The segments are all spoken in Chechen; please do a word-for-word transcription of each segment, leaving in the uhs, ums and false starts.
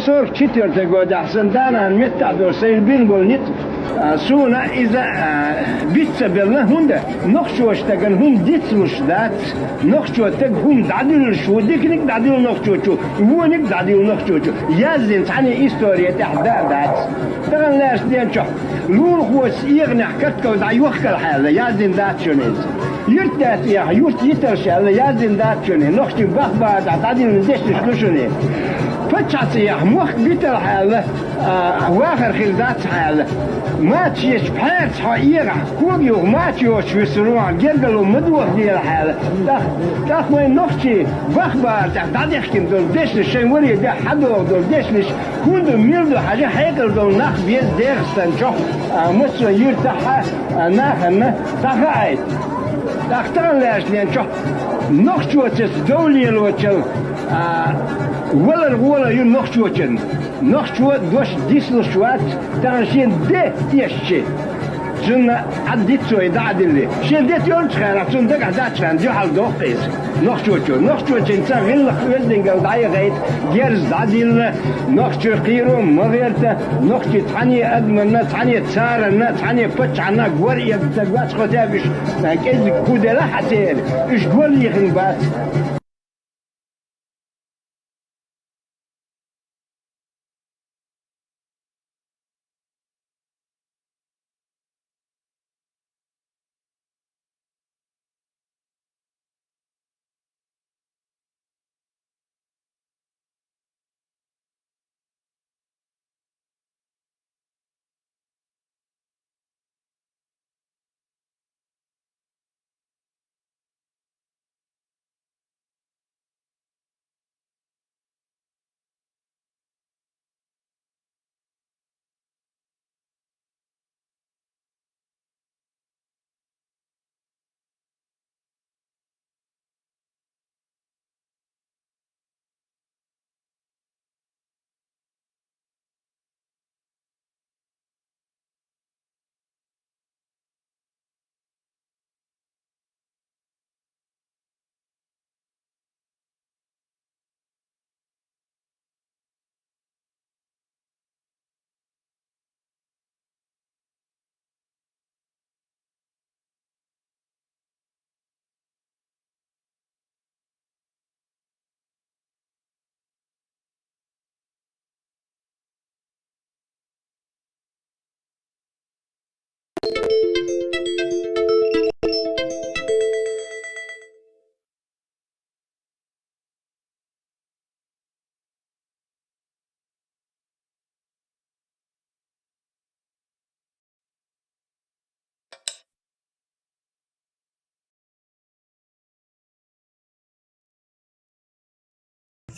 Сорок четвёртый годехь сан да-нана меттахь долуш сайна бина болу ницкъ, а, суна иза, а, биц ца белла, хӀунда нохчочу стагана хӀума дицлуш дац, нохчо стаг хӀума дӀадуьллуш ву, диканиг а дӀадуьллу нохчочо, вониг а дӀадуьллу нохчочо, яздина цхьана истори тӀехь дан а дац. Тахана лаьрчу ден чохь лулахочун эгӀанехь каткал дӀайохкалахьаьлла, яздина дац шуна иза. Юьртда цӀехь юрт йиталш аьлла, яздина дац шуна, нохчийн бахбарехь дӀадиллина дешнаш ду шуна. Паччахьан цӀехь мохк биталахь аьлла, а, вахар хир дац хьан аьлла. Мача ечу пхьаьрца хьо эгӀахь, кога юха мача йоцуш висар ву хьан, гергарло ма дохаделахь аьлла. ТӀаккха, тӀаккха вайн нохчийн бахбарехь дӀадехкина долу дешнаш, шайн варе де хьадогӀу долу дешнаш, хӀунда мила ду хьажа, хьекъал долу нах беза ДегӀастан чохь, а, массо а юьртахь а, а, нахана дӀахаийта. ТӀаккха тахана лаьрчу ден чохь нохчочуьнца дов лелочул, а, валар гӀола ю нохчочунна. Нохчо дош дицлуш вац, тахана шен де эшчи. Цунна Ӏад диц цо и дӀа а диллий. Шен де тоьллачу хенахь, цунна дагахь даьллачу хенахь, дуьхьал доккху иза. Нохчочо, нохчочуьнца гӀиллакх-оьздангалла дӀаяхийта, герз дӀадилла, нохчо кхийро ма гӀерта, нохчий цхьаьна адаманна, цхьаьна царанна, цхьаьна паччахьанна гор эгна стаг вац, хотя бы уьш, а, кӀеззиг хӀун делахь а церан, уьш гор лехна бац.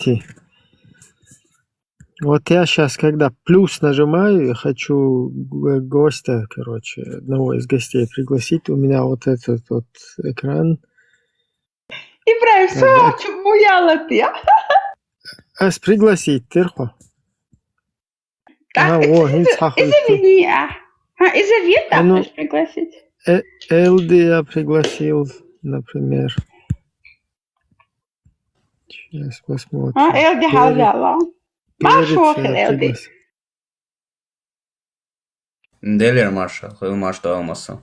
Итти. Вот я сейчас, когда плюс нажимаю, я хочу г- гостя, короче, одного из гостей пригласить. У меня вот этот вот экран. Ибрагьим, Так, со да. чу муялат я. Ас пригласить, тир хьо. Так, Ага, о, хӀинца хьахуьйту. Иза вини а? Ха, иза вита А ну, пригласить. Элди я пригласил, например. Сейчас посмотрим. Ха, Элди Перец, хьалъяла. Марш перец вохил, я Элди. пригласил. Делер марша, хил марш далмаса.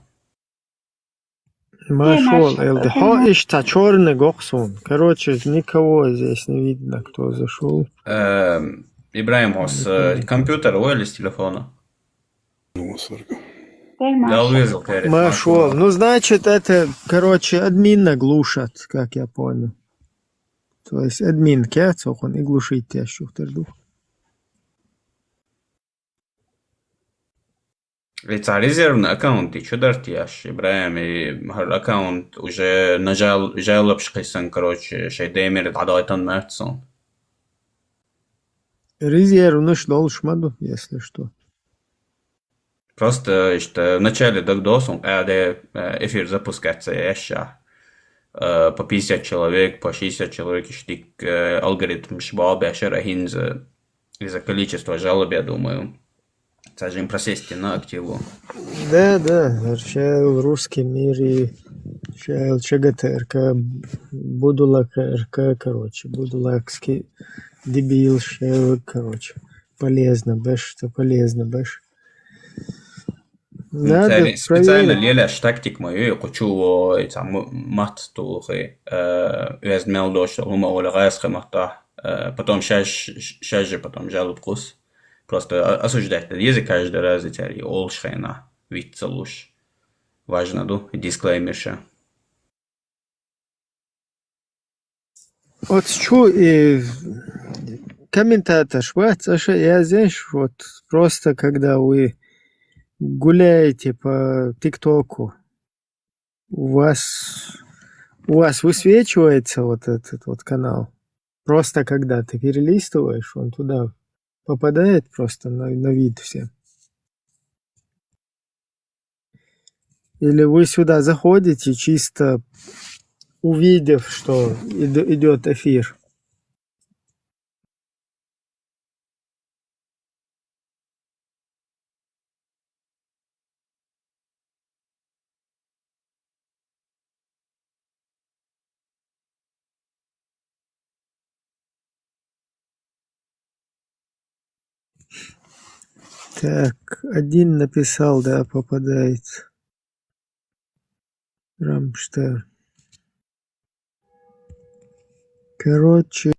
Марш вол, Марша, Элди. да. Хьо иштта чёрный гохсун. Короче, никого здесь не видно, кто зашёл. Эм, Ибрагьим, хьо с, э, компьютера ву или с телефона? Дай марша. Дал везал, Перец, Марш вол. Ну, значит, это, короче, админа глушат, как я понял. То есть админ кеца хьона и глушить я шухтер дух. Вецар резервный аккаунт, и чё дарт яш, Ибрагьим, и хар аккаунт уже нажал, жалобш кисан, короче, шей демер дадайтан мертсон. Резервныш долш ма ду, если что. Просто, что вначале дог досун, когда, э, эфир запускаться яща, э, по пятьдесят человек, по шестьдесят человек, иштик, э, алгоритм шбал бяшар ахинза из-за количества жалоб, я думаю. Сажим просести на активу. Да, да, вообще русский мир и шел Ч Г Т Р К, Будулак Р К, короче, Будулакский дебил, шел, короче, полезно, бэш, что полезно, бэш. Надо Цари специально проверить. леляш тактик мою, кучу, и там мат тухи, э, везмел дошта, лума оля гайс хамата, э, потом щас, щас же потом жалоб кус. Просто о- осуждать надо, если каждый раз и цари олш хена, вид целуш. Важно, ду, и дисклеймер ша. Вот чу и комментатор, вот, Саша, я, знаешь, вот просто когда вы гуляете по ТикТоку, у вас, у вас высвечивается вот этот вот канал. Просто когда ты перелистываешь, он туда попадает просто на, на вид всем. Или вы сюда заходите, чисто увидев, что идет эфир. Так, один написал, да, попадает. Рамштайн. Короче,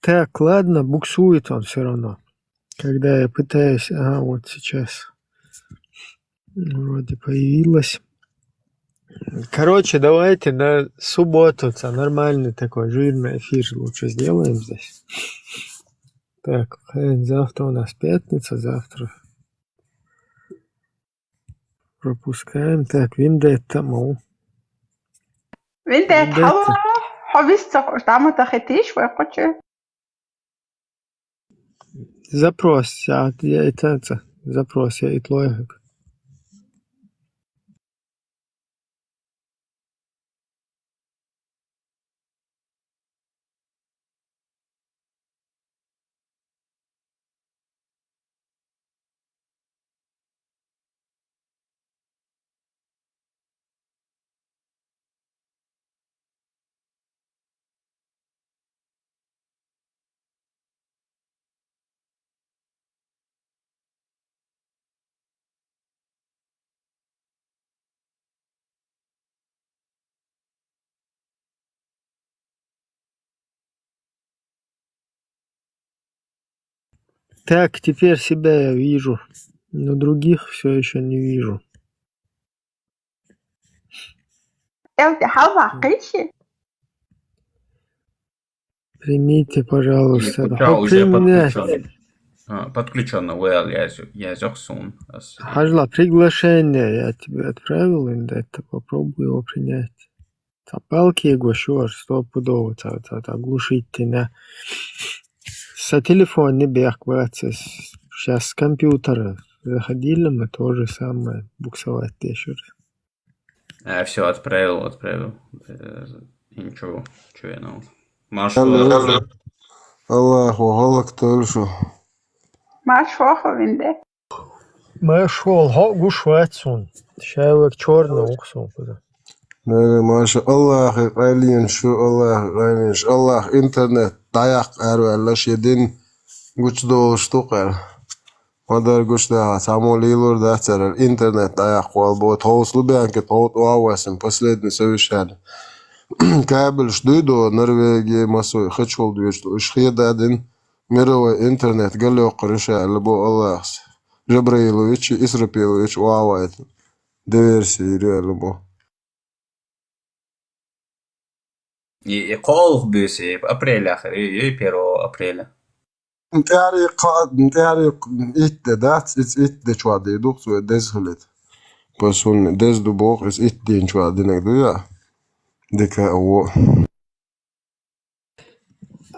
Так, ладно, буксует он все равно. Когда я пытаюсь... Ага, вот сейчас. Вроде появилась. Короче, давайте на субботу, ца, нормальный такой жирный эфир лучше сделаем здесь. Так, э, завтра у нас пятница, завтра пропускаем. Так, Виндетта, мол. Виндетта, Виндетта. Хьалла, хьо вист ца хьуш, дама та хетиш, вай кучу. Запрос, а, я это, это, запрос, я и тлоехак. Так, теперь себя я вижу, но других все еще не вижу. Элди, хьалваккхийши? Примите, пожалуйста. Подключен, уже подключен. А, подключен, well, я, я зёхсун. Хьажла, приглашение я тебе отправил, инде, это попробуй его принять. Цхьа палки гошур, стопудово, цхьа, цхьа, цхьа глушительно. Со телефона бехк бацис. Сейчас с компьютера заходили, мы то же самое, буксовать дешур. А, всё, отправил, отправил. Э, ничего, чё я нал. Марш Алло. Аллаху, гьалак тойла шу. Марш ваху винде. Марш вол, хьо гуш вац сун. Шайвак чёрный ух сун куда. Нера, маша, Аллахи къайлин шу, Аллахи къайлин шу. Аллах интернет дӀаяккха арваьлла ши дин гучдолуш ту къара. Ма дар гуш дахьа, цхьаммо лелор дац царал, интернет дӀаяккхавал бо, тховсалу баьнка, тхов тӀу а васин, последний совещание. Кабелш дуй до, Норвегия, масой, хачхул дуьйцу, уьш хедадин, мировой интернет галйоккхур иша аьлла бо Аллахас. Жабраилович, Исрапилович, вавайт. Диверсия йир аьлла бо. И, и кхоалгӀа буьйса, и апрель ахир, и, и первого апреля. ТӀаьхьарий кха-, тӀаьхьарий итт де дац, иза итт де чохь дийр ду-кх цо, деза хилийта. По сунне, деза ду боху, иза итт дийна чохь динарг ду я? Дика а во.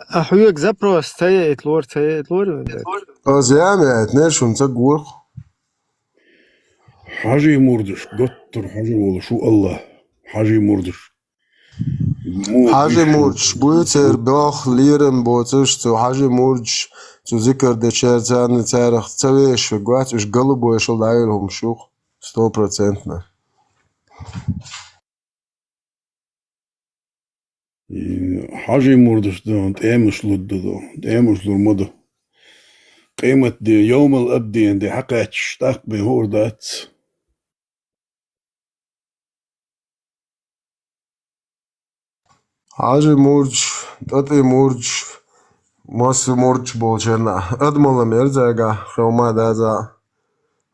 А хьоьга запрос ца яйта лора, ца яйта лора вайн дерг? Аса яма яйтинера шуна ца гурх. Хьажий мурдаш, готтар хьажа волуш ву Аллах. Хьажий мурдаш. Хьажий мурдаш буй церан боху лерам боцуш, цу хьажий мурдаш, цу зикар дечара царна царах ца вешаш вац, уьш галу бойшал дӀайолу хӀумаш ю-кх, сто процентно. И хьажий мурдаш дан, тӀемаш лур ду дан, тӀемаш лур ма ду. Къемат де, йовмал абден де хьакхаьччаш, тӀаккха бен хӀора дац. Хьажий мурдаш, тӀатӀий мурдаш, масса мурдаш болчарна, адамалла мер зага, хьо ма даза.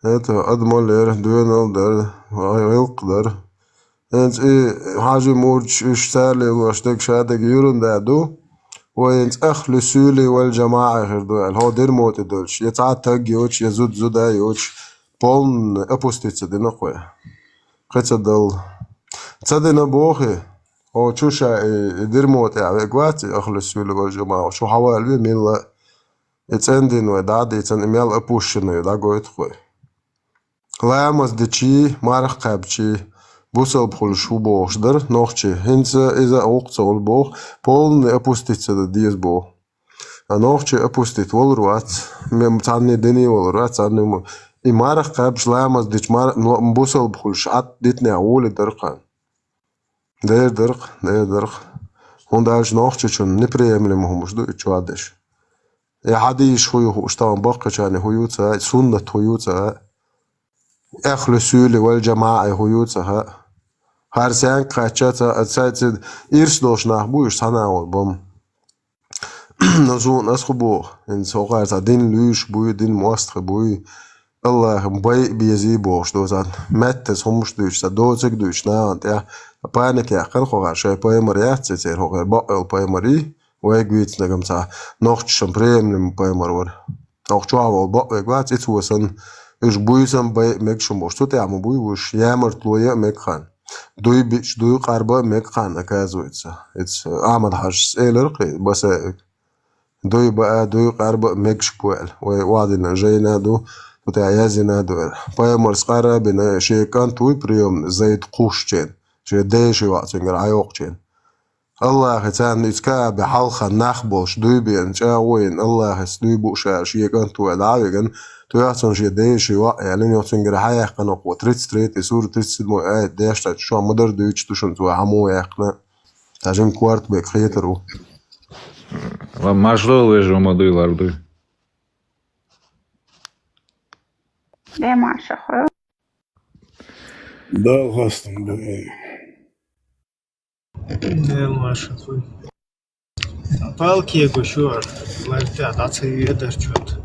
ХӀета адамалла яра, доьналла дара, гӀиллакх дара. ХӀинца и хьажий мурдаш, уьш цара лелош дерг ша дерг юран да ду. Вай хӀинца ахлу суьйли вал жамаӀа хир ду аьлла, хьо дирмо тӀе долуш, я цхьа а таг йоцуш, я зуда зуда йоцуш, полный опуститься дина кхой. Кхин ца далла. Ца дина бохи, хьо чу ша и, и дирмо тӀехь вега вац, и ахлу суьйли вал жамаӀа, шу хьавалаве милла а. И цӀена дин вай дӀа а дийцан, и мел опущенный дӀагойту кхой. Ламаз дичий, марха кхаьбчий, бусалба хуьлуш ву бохуш дара нохчий. ХӀинца иза а гӀуллакх ца хуьлу боху, полный опуститься дан деза боху. А нохчий опустить волур вац, ме-, царний диний волур вац, царний мо-, и марха кхаьбча, ламаз дича, мар-, но-, бусалба хуьлуш Ӏад дитинехь гӀоле дара кхана. Дер дара-кх, дер дара-кх. ХӀунда аьлча нохчичунна неприемлемо хӀумаш ду и чохь деш. И хьадийш хӀу ю хууш, тахана баккхачарна хӀу ю ца хаьа, суннат хӀу ю ца хаьа. Ахлу суьйли вал жамаӀа хӀу ю ца хаьа. ХӀара сенга кхаьчча ца, ца, ца ирс долуш нах бу уьш цхьана а вон бам. Но суна ас хӀу боху, хӀинца хӀокхара цхьа дин луьйш буй, дин мостагӀа буй, Аллахьан байа безий бохуш ду царна. Меттаза хӀумаш дуьйцуш, цхьа доцург дуьйцуш нахана тӀехь паника яьккхина хӀокхара, шайн пайхамар яц церан хӀокхара бакъйолу пайхамарий, вайга вийцинарг-м цхьа нохчашна приемлем пайхамар вара. Оха чохь волу бакъвега вац, и цо санна, уьш буьйсанна байа мегаш хӀума бохуш, цу тӀехь ма буй уьш, ямартло яа мега хан. Дуй биъча, дуй къарба а мега хан, оказывается. Ица Ахьмад-Хьаьжас элира кхин, Басаевга. Дуй баа, дуй къарба а мегаш бу аьлла. Вай охьадиллина жайна а ду, цу тӀехь яздина а ду аьлла. Пайхамарс къара а бина, шен кӀант вуй приемный, Зайд кхушчен, шен деши йоӀ цуьнгара Ӏайоккхучен. Аллахьа царна иза Каъбе хьалха нах болуш дуй беана, чӀагӀо йина, Аллахьас дуй бу ша, шен кӀант ву аьлла, дӀа а вигна, тоьхна цунна шен деши йоӀ аьлла, йо цуьнгара хьаяьккхина кхо, тридцать третий сура, тридцать седьмой аят деш, цхьа чу ма-дарра дуьйцуш ду шуна цо хьан муха яьккхина. Цхьа жимма корта бега хетар ву. Ва маршалла вежа ма дуй, лар дуй. Де марша хой. Дала хастам бу. Дела маша хуй. Палки гушур, ларта дацави эдар чот.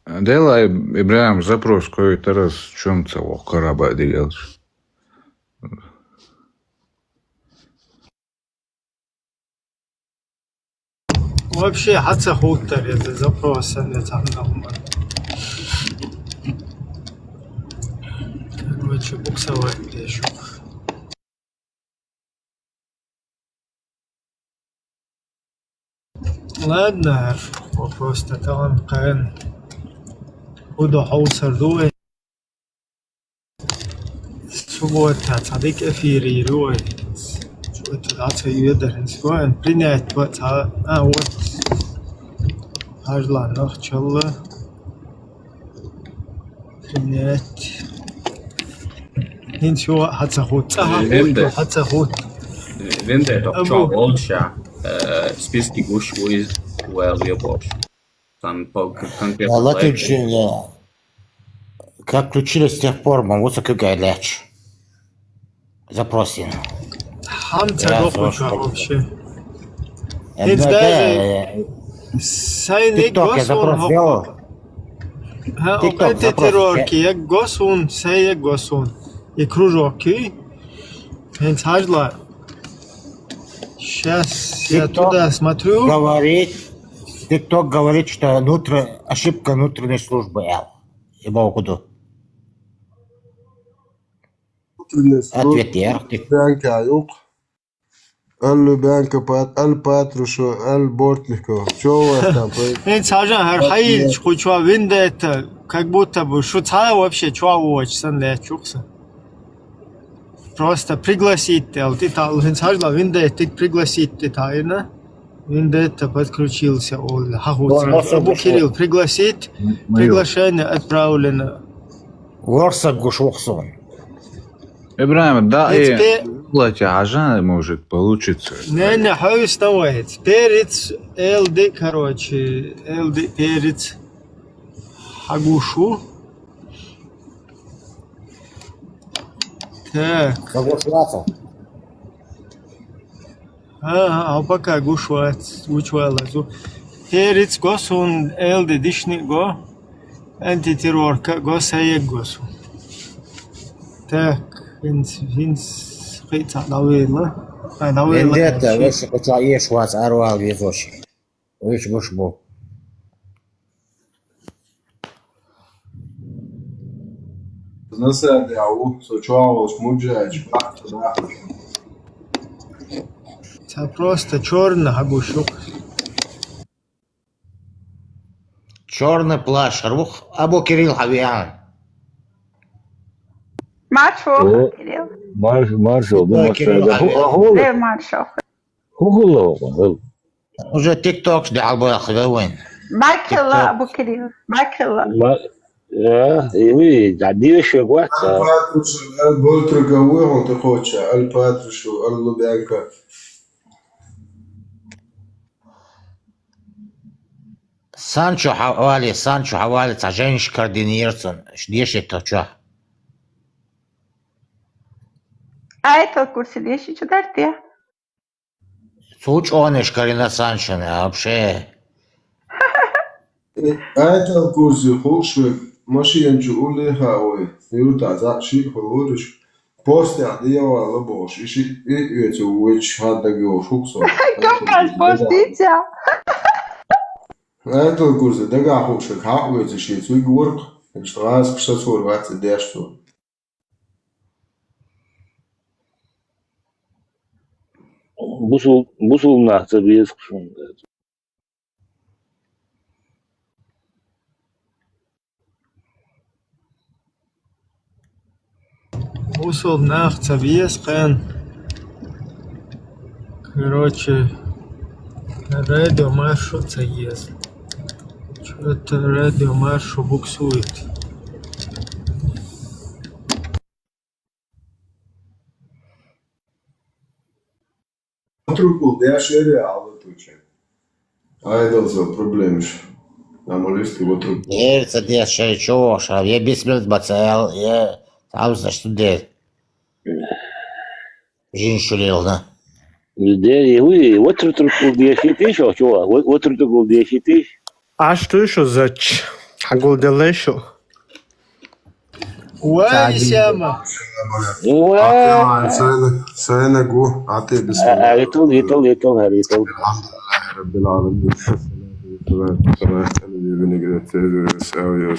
Дела Ибрахим запрос кой тарас чунца воккара бадилелш. Вообще, хьа ца хӀуттар я запросами цхьана хӀума. Короче, буксовать дешу. Ладно, вопрос-то там, кхаьн. Буду хьовсар ду вай. Суббота цхьа дика эфир йир вай. Суббота дӀа ца йоьдар, хӀинца гоьн. Принять бац, а, а, вот. Хьажла нах чалла. Принять. ХӀинца юха хьа ца хӀутту. Цхьа хьа хӀутту, хьа ца хӀутту. Вендетта Абу. Чо волча, э, списки гуш вуйз вел вебош. Там по к-, конкретно Ладно, ты проекту. Че, как включили с тех пор, могу закрыть ляч. Запросин. Хьам ца Я доху слушаю. Чо вообще. Я ХӀинца не даже знаю, я сайниг TikTok я госун запрос хӀокху. Сделал. Ха, TikTok запрос. Антитеррорки, я госун, сай я госун. И кружок, и. ХӀинца хьажла. Сейчас я TikTok туда смотрю. Говорит, TikTok говорит, что внутр-, ошибка внутренней службы, Эл. Ибо куду. Внутренняя служба. Ответ я. Бянка юк. Аллу бянка пат-, ал патрушо, ал бортнико. Чё у вас там происходит? ХӀинца хьажа хӀара хьайилча кху чо вендетта, как будто бы шу цхьа вообще чо вочу сан лечух сан. Просто пригласить делла, тӀе таӀлу, хӀинца хьажла, вендеттиг пригласить тӀе таӀийна. Вендетта подключился, олла, хьа хӀуттур. Абу Кирилл, пригласить, приглашение отправлено. Ворсаг гуш вух сон. Ибрахим, да, хӀинца э, пе- лача хьажа, может, получится. Не, не, хьовсна вай хӀинца. Перец, Эл ди, короче, Эл ди перец. Хьа гуш ву. Так. Ца гуш вацал. Ага, а пока гуш вац, гуш валазу. Перец го сун, Эл ди дишни го. Антитеррорка го, саег го сун. Так, хинц, хинц, хица давила. А, давила. Вендетта, короче. Веши куча еш вац, арвал везоши. Веш гуш бу. Знасаде, ау, со чуалаш муджач, бахта, да. Ца просто чёрный хагушук. Чёрный плащ, рух, Абу Кирилл хавиан. Маршо, О, Кирилл. Марш-, маршо, бу Кирилл, маршо, да. Ху-, а, ху-, Э, маршо. Ху-, ху-, ху-, ху-. Уже TikTok да алба хавиан. Баркелла, TikTok. Абу Кирилл, баркелла. Ма-, э, и вы, да, дивишь, вот, а. Аль-Патрушев, Аль-Болтруговый, он ты хочешь, Аль-Патрушев, Аль-Лубянка. Санчо хьавали, Санчо хьавали, ца женщина координирцун, деши то чё? А это курсе деши чё дартия? Цу чёнеш карина Санчоне, а вообще. Айтал курсе хушвек, машинчу улиха ой, юрта за ши хулуриш. Постя дьявола бош, иши и оьцу вуч хаддаг йош хуксо. Кавказ поститя. Айтал курсе дага хушвек, ха оьцу ши цуг ворк, иштрас кшацур вац дешцу. Бусул-, бусулнах ца безаш шун. Бусулнах ца безаш кхаьн. Короче, радио маршо ца еза. Чё-то радио маршо буксует. Ватрукул деш эре алла туча. Айдалзо проблемаш. Намалисти ватрукул. Дер ца деш шай чо, ша, я бисмилт бацал, я там, значит, дер. Жин шулелна. Дер, и вы, ватрукул дешитиш, о, чё, ва-, ватрукул дешитиш? А что ещё за ч-, хагул делаешь? Уай, Сяма. Уай. Атема, сена, сена гу, ате бисмилла. А, а, витал, витал, витал, а, витал. رب العالمين. الصلاة والسلام على النبي بنقرة سيدنا ساويوس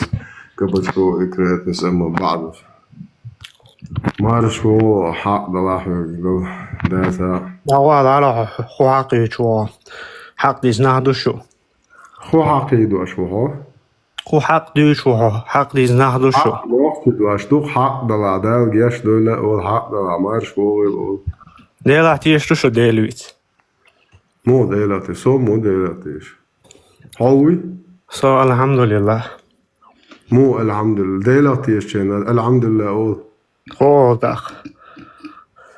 قبل شو إكراتس أما بعد. Марш ву хьакъ далахь вегга даса. Дагъа дара хьо хьакъ йичу. Хьакъ дийца нах ду шу. Хьо хьакъ йидош ву хьо? Хьо хьакъ дуьйцу хьо, хьакъ дийца нах ду шу. Хьакъ воккхи дош ду, хьакъ дала, Дала геш дойла, ол хьакъ дала, марш вогӀийла ол. Делахь тешаш ду шу Дела виц. Муха Делах тешаш, со муха Делах тешаш? Хьо вуй? Со, алхьамдулиллах. Муха алхьамдулиллах? Делах тешаш чен, алхьамдулиллах ол. Хо дах.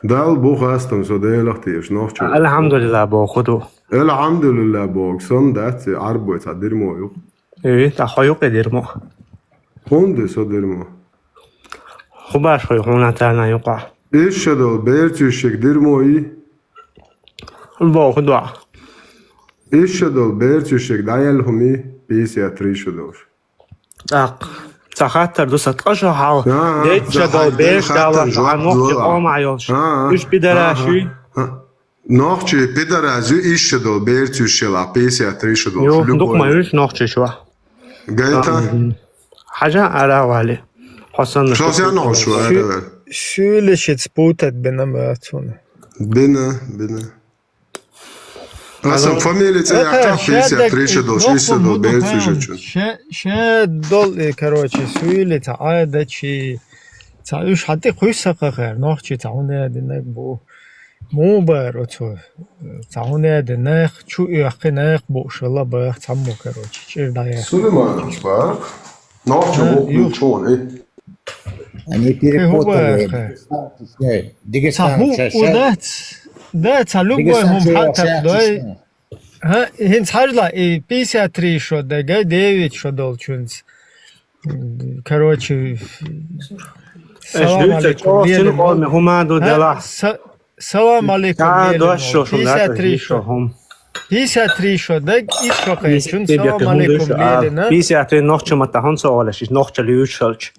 Дала бу хастам, со Делах тешаш, нохчо. Алхьамдулиллах боху ду. Алхьамдулиллах боху, сон дац, Ӏарбой цхьа дирмо юх. Э, та хьо юкъе дирмо. ХӀунда со дирмо? Ху баш хой хьуна тана юкъа. Иша дол берцуьшек дирмо и? Бо худо. Иша дол берцуьшек даял хӀуми пятьдесят три шу долш. Так. Ца хаттар ду са ткъа шо хьал. Ага, Дечча ца дол хаттар, беш хаттар дала, жуап а нохчи дола. Къома йолш. Ага, Уьш пидара ага, шуй? Ага. Нохчи пидорас ю иша дол берцуьшела, пятьдесят три шу дол. Ю, шу дук любой. Ма уьш нохчи шуа. Гайта? Хьажа ара вали. Хасан. Шо сян нохчи шуа, ара вали. Шули шиц путать бина бацуна. Бина, бина. Асан фамилия ца яхта пятьдесят три шу дол, шу иша дол берцуьшечун. Ше, ше дол, э, короче, суили ца айда чи, ца уьш хьати кхуьсса кхахер, нохчи ца хӀунда динаг бу. Му бар оцу, ца хӀунда динах, чу уьхки нах бу, шала бах, цаммо, короче, чир дая. Сулейманович бар. Нохчо бу чуун, э. Они перепутали. Дагестан, ца хӀу, ца, ца, удац. Да, ца любой хӀум хьатар дой. Ха, хин цхьажла, и пятьдесят три шо дага, девять шо долчунц. Короче, салам алейкум. Эш дуьйцу, къоми хӀума ду дела. Салам алейкум. Та дош шо шун пятьдесят три шо. Пятьдесят три шо даг, иш шо кхечун. Салам алейкум, лелина. Пятьдесят три нохча ма тахун со олаш, иш нохча лючалч.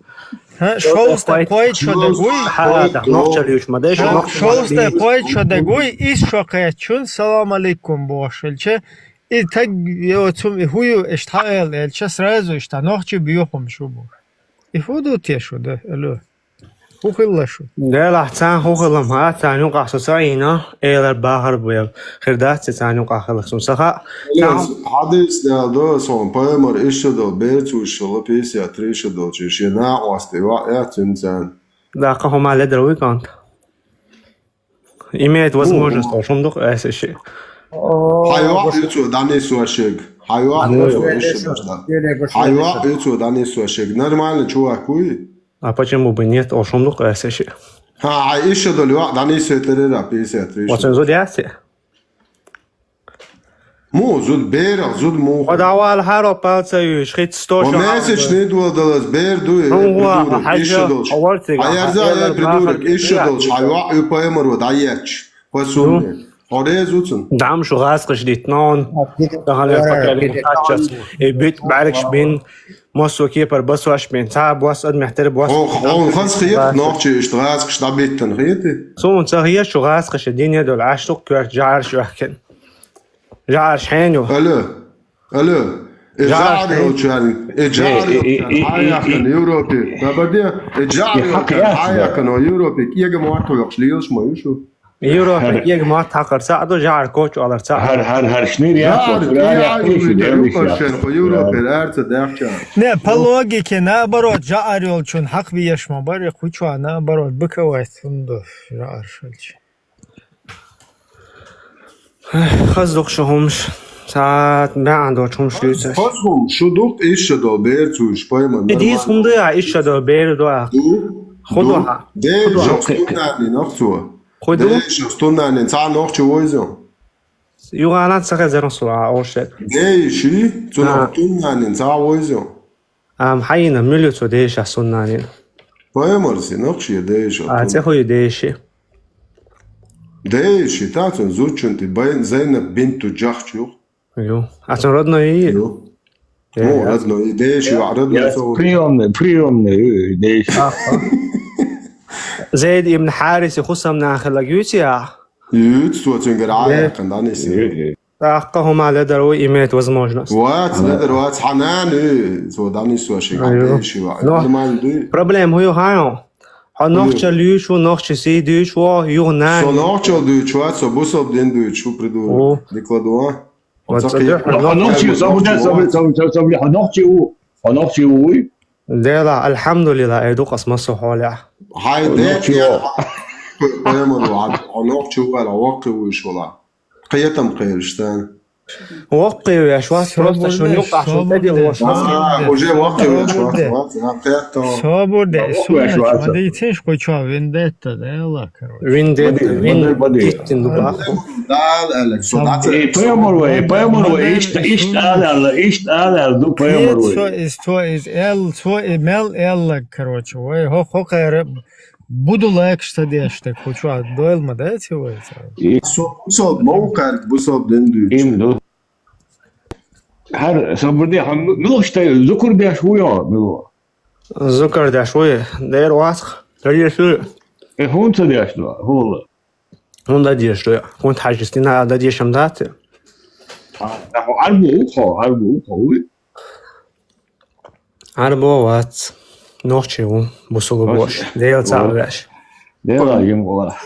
Ха, шолста кой шо дагуй. Ха, да, нохча люч ма деш, нохча. Шолста кой шо дагуй, иш шо кхечун. Салам алейкум бошалча. И таг, я цум, и хую, эш таэл, элча сразу, иш та нохчи бьёхум шубу. И худу те шо да, алло. Ху хилла шу. Делахь цан ху хилла ма, цан юкъахь со ца ийна, элар бахар буял. Хир дац цан юкъахь хилла сун саха. Хьадис дал до сон, пайхамар иша дол, берцуьшала, пятьдесят три шо дол, чи шен накъосте, ва, я, цун цан. Да, кхо хӀума ледар вуй кант. Имеет возможность, олшун дукъ эсеши. Хьай ваъ, юцу данис вашег. Хьай ваъ, юцу иша дол. Хьай ваъ, юцу данис вашег. Нормально, чувак, уй. А почему бы нет? Олшун дукъ эсеши. Ха, хьай иша дол, ваъ, данис ветерера, пятьдесят три. Оцен зуд яси? Му, зуд берах, зуд му. О, давал харо палца юш, хит сто шо. Месячный дол далас бер ду, придурок, иша долш. А ярза, я придурок, иша долш, хьай ваъ, ю пайхамар ва даяч. Хо сунни. Хьо резуцун. Дам шу гӀаскъаш дит нон. Тахалер пакалин хаччас. Э бит бӀаргаш бин. Мосо кепар басваш бин. Ца бос ад мехтер бос. Ох, он хас хиет, нохчи ишт гӀаскъаш дабиттан хиети. Сун ца хиет шу гӀаскъаш дине дол аштук кварт жарш вахкен. ЖаӀар шхьеню? Алло. Алло. Э, жаӀар йолчарни, э, жаӀар йолчарни, хьаяхкан Европе. Бабаде, э, жаӀар йолчарни, хьаяхкан о Европе. Кега мотт йокъш лийлш ма юшу. Европе кега мотт хьакхар ца ду, жаӀар кочу алар ца. Хар, хар, хар шнир яхо, жаӀар, жаӀар йолчарни, Европе арца дахча. Не, по логике, наоборот, жаӀар йолчун хьакъ биеш ма бари, кучуа, наоборот, быковать, сунду, жаӀар шалчи. Хаза дукха шу хӀумаш. Цхьа бӀаьн доцу хӀумаш дуьйцу. Хаза хӀума, шу дукха иша дол, берцуьш, пайма. Э, дийс хӀума ду, а, иша дол, бер ду, а. Ду? Ху ду, а. Деш, ху ду, а. Стуннани нах цо. Ху ду? Деш, стуннани, цхьа нохча войзу. Югана ца хезар су, а, оршет. Деши, цу нах стуннани, цхьа войзу. Ам хьайна муьлу цо деша суннанин. Паймарси нохчи деша. А, цӀе хуй деши. Деши, та цун зучунти байн Зайнаб бинту Джахч юх. Ю. А цун родной и? Ю. Э, ну, а родной, деши, а родной цо. Приёмный, приёмный, э, деши. Зейд ибн Хариси хусам нахала гюци а? Юц, цо цунгара ая кан даниси. ТӀаккха хӀума ледар ву, имеет возможность. Вац, ледар вац, хьан нана ю, цо дӀанисо ши, хьан Айо. ТӀе ши ваъ. Но Нормально дуй? Проблема хӀу ю хьан? Хьо Хьу ю? Нохча луьйш ву, нохча сий дуьйш ву, юха нана. Со нохчал дуьйч вац, со бусалба дин дуьйч ву, придурок. О. Дикла ду, а? Вот Оца це кхе- дуьхьа Хьо нохча нохча ву, ву, Сабурде, нохча Сабурде, ву. Сабурде, Сабурде, хьо нохча ву, Сабурде, хьо нохча ву. Хьо нохча ву, вуй? Дела, алхьамдулилла, ай ду къас массо хьолехь. Хьай Хьо дек нохча я. Ву. Пайхамар ву, хьо нохча ву, ала ваккхи ву иш вала. Кхетам кхераш сан. Ваккхи веш вац, просто шун юкъахь шун тӀедилла ваш вац. А, уже ваккхи веш вац, Сабурде. Вац, а, кхетам. Сабурде, ваккхи веш суннат, вац. Ма дийцинаш кху чо, вендетта, Дела, короче. Вендетта, Бади, вен-, бади, бади. Титтин ду баху. Дала, Алекс, со Саб-, дац. Э, пайхамар вай, э, пайхамар вай, Мадам ишт, ишт Исунна. Алал, ишт алал ду пайхамар Кхет вай. Со из, то из, эл, со и мел эллаг, короче, вай, хо, хо, кхера, буду лайк, что деш, так, хо, чё, дойл ма дайте вай, ца. И со, со, мау карт, бу со, ден дуч. Им ду. Хьар, Сабурде, хьан, ну, ну, что, зукур деш ву, ё, ну. Зукар деш вуй, дер васх, дер шу. Э, хун ца деш, ну, хула. ХӀунда деш ду, хӀунда хьажа стина да дешам дац? А, наху арбу ухо, арбу ухо, уй. Арбу вац. Нохчи ву, бусулу Нохчи. Бош. Дел ца Вот. Веш. Дела гим гола.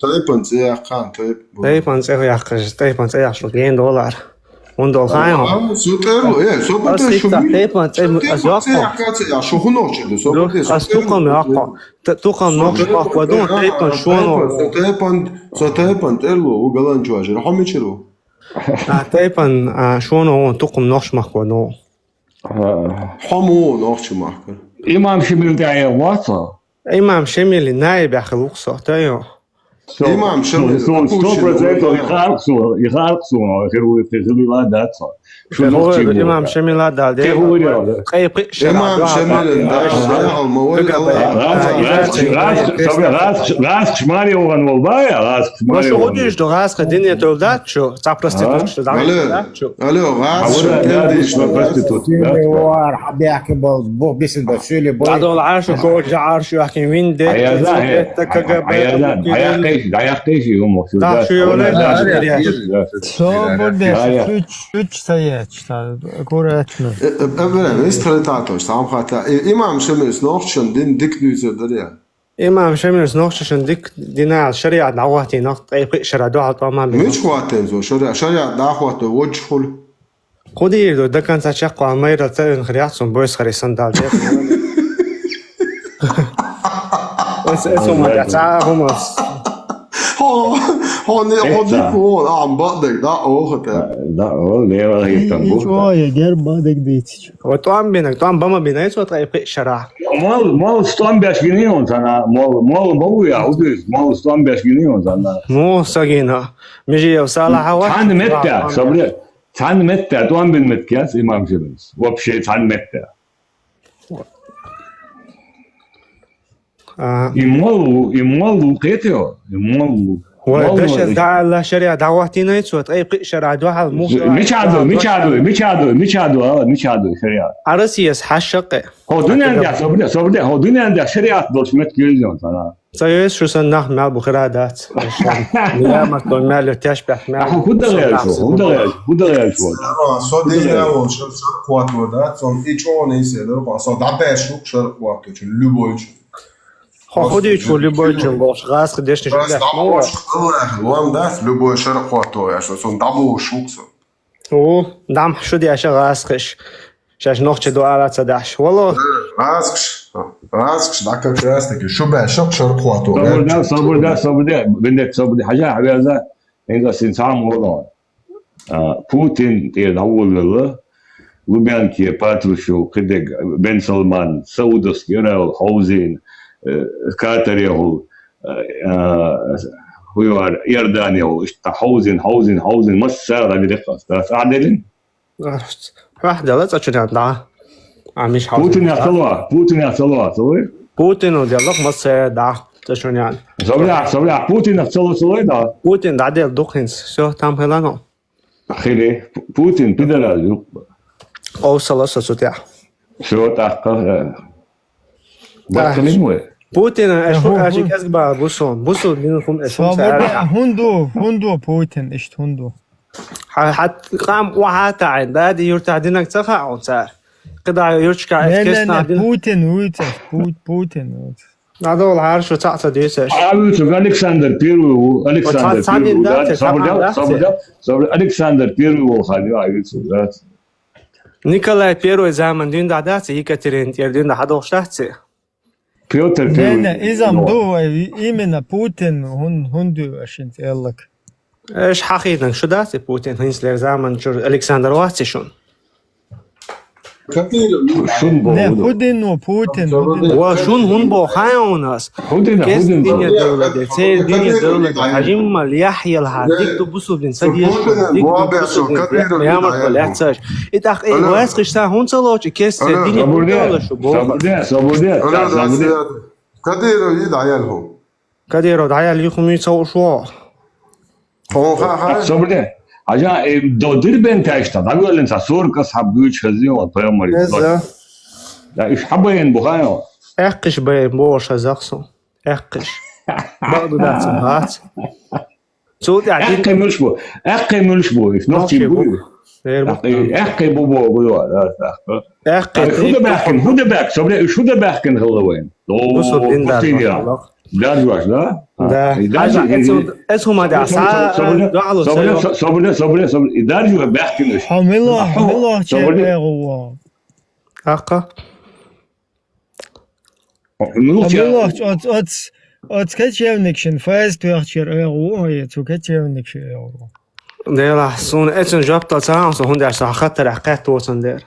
Тайпан цӀе яххан, тайп. Тайпан цӀе яххаш, тайпан цӀе яхшу ген доллар. Он дол хаан. А, сутер, э, со Ас бутер итта шуби. Тайпан цӀе Сутер аз бутер якко. Яхха цӀе, я шуху нохчи ду, со Ду, бутер аз сутер тукам бутер. Якко. Т-, тукам нохчи Сутер якко ду, бутер, тайпан а, шуоно. Тайпан, со тайпан, со тайпан терлу, у галанчу ажир, хомичиру. А, тайпан, а, шуоно, он тукам нохчи махко ду. А. Хому нохчи махко. Имам Шемил дая ваца? Имам Шемили наиб яхил уксо, тайо. Со, Имам Шамил, со, сто процентов и харксу, и харксу, хиру, хиру ла даца. Шу Хиру нохчи Имам була. Шамил ла дал, Те де. Хури ла. Кай пи шара Имам да, Шамил да, да, да, да, алмавай, Кага Аллах. Бай. Раз, раз, раз, раз, раз, раз, шмари оган вол бая, раз, шмари Вашу оган. Удиш до раз, ка дин это дат, чё? За проститутку, А? Да, Алло, дат, чё? Алло, раз, А вот, да, шмари да, диш, да, да, проститутка, да, да. Вар, хабяки бол, бо бисин ба, шули бой. Дадол аршу, кожа аршу, яхин винде, Аяда, это КГБ, аяда, это аяхкеш, аяхкеш, юму, Да, да. Шу ёле, Да, да, да, да, да, да. Собур деш, Да, я. Уьч, уьч саяч, та, аккуратно. Э, э, э, эбрем, эс третатош, сам хата. Э, имам Шамилс нохчан дин дик дуйзер дарья. Имам Шамилс нохчан дик динал шариат дагъвати нах, э, шара дуал тамам. Мич хватен зо, шариат, шариат дагъвати водж хул. Кудир до конца чакква майра царин хряцун бойс хрисан дал де. Эс, эс ума я ца хумас. Хо, хо не, хо не Эца. Ко, а, бадек, да, охота. Да, о, лева, и там Ничего, бухта. Я гер бадек дитич. Вот там бина, там бама бина, это вот и шара. Мол, мол, стом бяш гини он тана, мол, мол, мол, я, удис, мол, стом бяш гини он тана. Ну, сагина. Мижи я сала хава. Цан метта, сабре. Цан метта, там бин меткяс, имам Шамилс. Вообще, цан метта. А. И молу, и молу, кхетио, и молу. Ва, молу дашас и да Аллах шариат дагъватинай цо, тӀай пхи шара дуьхьал мух Мичаду, мичаду, мичаду, мичаду, ала, мичаду шариат. А Россияс хьашшакъе. Хо дунен да, собде, собде, хо дунен да шариат долш мет гилзон сана. Ца ес шу сан нах мал бухира дац. Миямар то мал тяш пят мал. Аху худагаяш, худагаяш, худагаяш. Со дина вон шар, шар кватро дац, он и чон и седер, ба со дабеш шук шар кватро, чу любой чу. Хо худий чу любой чу, бош газ дешни шук. Просто дабеш шук, Аллах, ван дац, любой шар кватро, я шо, сон дабеш шук со. О, дам шу дяша газ хиш. Шаш нохчи дуала ца даш. Вало. Газ хиш. Газ хиш, да как раз таки. Шу бе, шук шар кватро. Собур да, собур да, собур да. Бендет собур да. Хажа, хавяза. Инга син сам вало. А, Путин тӀера дӀаволлалла, Лубянке, Патрушев, кхидерг, Бен Салман, Саудовский Аравия, хьовзийна, э, Катарехула, э, а, хӀуй вара, Иорданехула, иштта хьовзийна, хьовзийна, хьовзийна, массара дӀадиркъаста. Ас Ӏаделин? Хьахдала цӀа чуьнан дӀа. А, миш хьал Путин яхцалва, Путин яхцалва, ца вай? Путину деллах масса дӀа цӀа чуьнан. Собря, собря, Путин яхцалва, ца вай, да? Путин дӀадел дукхинс. Всё, там хелано. Хили, Путин пидорас ю. Овсала со цу тӀехь. Всё, тӀаккха, э, Да. Баккалин вай. Путин, э, эшу, ху-, аши ху-, кэсг ба, бусу, бусу, бин хум, эшу, Свобода, ца, хунду, хунду, Путин, ишт хунду. Хьа-, хьа-, къам охьа таӀин, дади юртахь динаг ца хаьа хьуна цара? КхидӀа юрташкахь Не, не, эскестна не, дина. Путин вуйцаш, Пу-, Путин вуйцаш. ДӀадовла хьара шу цхьаъ ца дуьйцаш. А вуьйцург Александр Первый ву, Александр Цхьа-, цхьа Первый дин ву, дац, да? Цхьа Собар дин да, дац, Собар цхьа. Дин, Собар, Александр Первый ву хьан, а вуьйцург дац. Николай Первый заман дин дӀа дац, Екатерина тӀера дин дӀа хьадолуш дац. Пётр Не, Первый. не, изам ду вай, именно Путин, хӀун, хӀун дуьйцу шуна цӀеллаг? Эш хьахийнарг шу дац и Путин, хӀинцалера заман чуьра Александр вац и шуна? Шун бо Не, хӀун ду? хӀун дин ву Путин, хӀун дин ву? Ва шун хӀун бо хьан у нас? ХӀун дина, хӀун Кест дина? дине дала де, цер дине дала де, хьажиммал яхьял хьа, дик ду бусул дин, са деш, дик ду бусул дин, ямарко лецаш. И тах, э, вайс киш са хӀун ца лоч, и кест цер дине Собар дин, дала шу бо. Собар дин, Собар дин, Собар дин. Кадиров йид Ӏаял хӀу. Кадиров Ӏаял юху муьйца уш во. Хьо ха-, ха-, Собар дин. Хьажа, э, до Дербент тайшта, дӀавоьллина ца сорок асхьаб буьйцу хазин ван пайхамари. Эза. Да, иш хьан бен бу хьан йо? Эккхиш бен бу ша захсу. Эккхиш. Багу дац, бац. Цул тӀаьхьа дин Эккхи муьлш бу? Эккхи муьлш бу? Иш нохчи Нохчи бу? бу. Эр бу. Эккхи, эккхи бу бо, бу, да, да, да. Эккхи Ай, худа тейп баьхкин, тупа. худа баьхкин, собре, иш худа баьхкин хила вайн. О, Бусул дин дар пустыня. бахталах. Даржаш, да? Да. И Хьажа, даржаш, эцу, и эцу хӀума да, Собре, са, собре, дуьхьало собре, сайо. со-, собре, собре, собре, и даржу баьхкин иш. Хьо мила, Ахо, мила чер собре. эгӀу во? Аккха. Ну, Хьо ча- мила оц, оц, оц кочевникшин файз туьхчер эгӀу во, е цу кочевникши эгӀу во? Дела, суна эцун жоп дал ца хьан, со хӀунда аьлча со хаттарах кхетта воцан дер.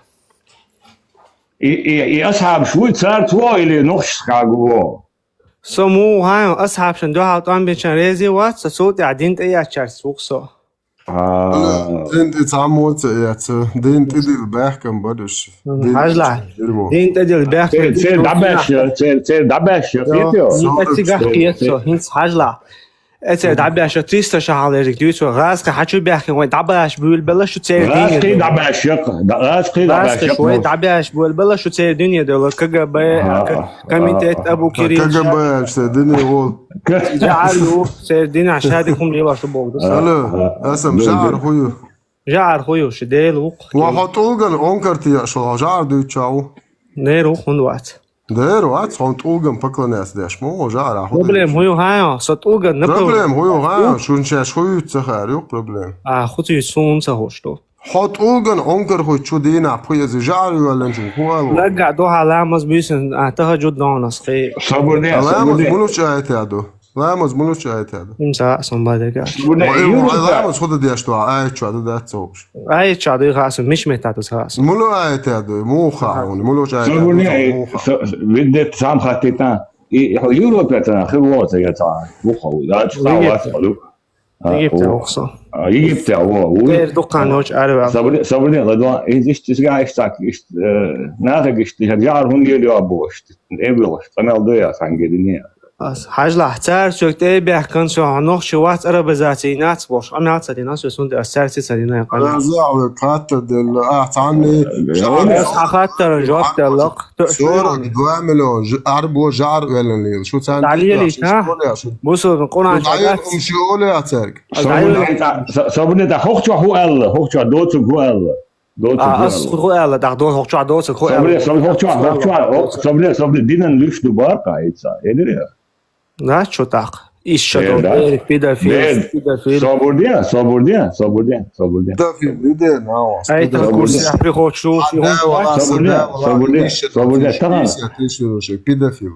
И, и, и асхьабаш вуй цар цо или нохчашкахь гу во? Со муха хьан, асхьабшан дуьхьал тӀом бинчан рези вац, со цул тӀаьхьа дин тӀеэцчаьрца вух со. А. Дин тӀе цхьаммо ца эца, дин тӀедилла баьхкам бараш. Мгм. Дин Хьажла. тӀе дирмо. Дин тӀедилла баьхкам Цер, цер дӀабаьшша, цер, цер дӀабаьшша, Йо. хетё? Ин эцигах кхет со, хӀинца хьажла. Эцер дӀабаьшша триста шахьал ерриг дуьйцу, гӀазкхи хьачу баьхкин вай дӀабаш буьйлбелла шу цер дине ГӀазкхи дала. дӀабаьшша, гӀазкхи ГӀазкхи дӀабаьшша. швай дӀабаш буьйлбелла шу цер дине дала, КГБ, Ага. к-, комитет Абу Кирилл. КГБ аьлча, дини вол. Жагьар ю, цер динахь шади хӀума лелаш богу. Алло, Ага. асам, Ага. жагьар хӀу ю? Жагьар хӀу ю, ши Дела вукх. Ва хьо тӀулган онкар тия шо, жагьар дуьйча ву? Дера вукх хӀунда вац? Дера вац, хьо тӀулган поклоняться деш, мо, жагьар хӀу Проблема хӀу ю хьан, со тӀулган напал- Проблема хӀу ю хьан, шун шаьш хӀу ю ца хар ю проблема. А, хӀу ю сун ца хӀуш ду. Хьо тӀулган онкар хӀу чу дийнахь пхуьези жагьар ю валлан чун хӀу алу? Наггахь духьа ламаз буьйсан, а, тахажуд донас хи. Собар де, Ламаз собар де. мулуч айта ду? Ламаз мулуч айта ду? Им са сон бадега. Собар де. Ва им Юрий ва да. ламаз худа деш ду, айта чу ду дац цогуш. Айта чу ду хасу, миш мета ду хасу. Мулу айта ду, муха, Ага. он, мулуч айта Собар ду, де, муха. со-, видде сам хатита. И Европе та, хи воца я та. Муха, да, чу Египте. та, А, Египте о. вохсо. А, Египте, во, во. Дер дуккан ночь арвел. Собар де, собар де, ладва, из иш, иш га, иш так, иш, э, нахаг иш, иш, жагьар хӀун лелио бо, иш, э, вилаш, къамел доя, сан гедине. Ас, хьажла, цар сёк тӀе бяхкан со, нохчи вац арабизаци нац бош, къамел ца дина, со сунде ас цар ци ца дина, къамел. Раза, вы катта делла, а, цанни, Э, жагьар Ас хьа хаттара жоп деллакх. Сорок два миллион ж-, арбо жагьар велан лел. Шу цан Далили, дикка, ха? школа шу. Бусурбан Къуръан Шу чагат. даим ум школа яцарг. Собар де, со-, собар де, хохчо хӀу аьлла, хохчо доцу хӀу аьлла. Доцу А, хӀу ас аьлла. хӀу аьлла, дах до хохчо доцу хӀу Собар де, аьлла. собар, хохчо, хохчо, хо-, собар де, собар де, динан луш ду бар кайца. Эдире. Да, чё так? Иш чё Э, до, да. э, педофил, Э, педофил. собар де, собар де, собар де, собар де. Педофил, иди на вас, Ай, педофил. так курсе, я прихожу, А, да, вала, Собар де, да, вала, собар де, ещё собар де, там тысяча, тысяча, тысяча, педофил.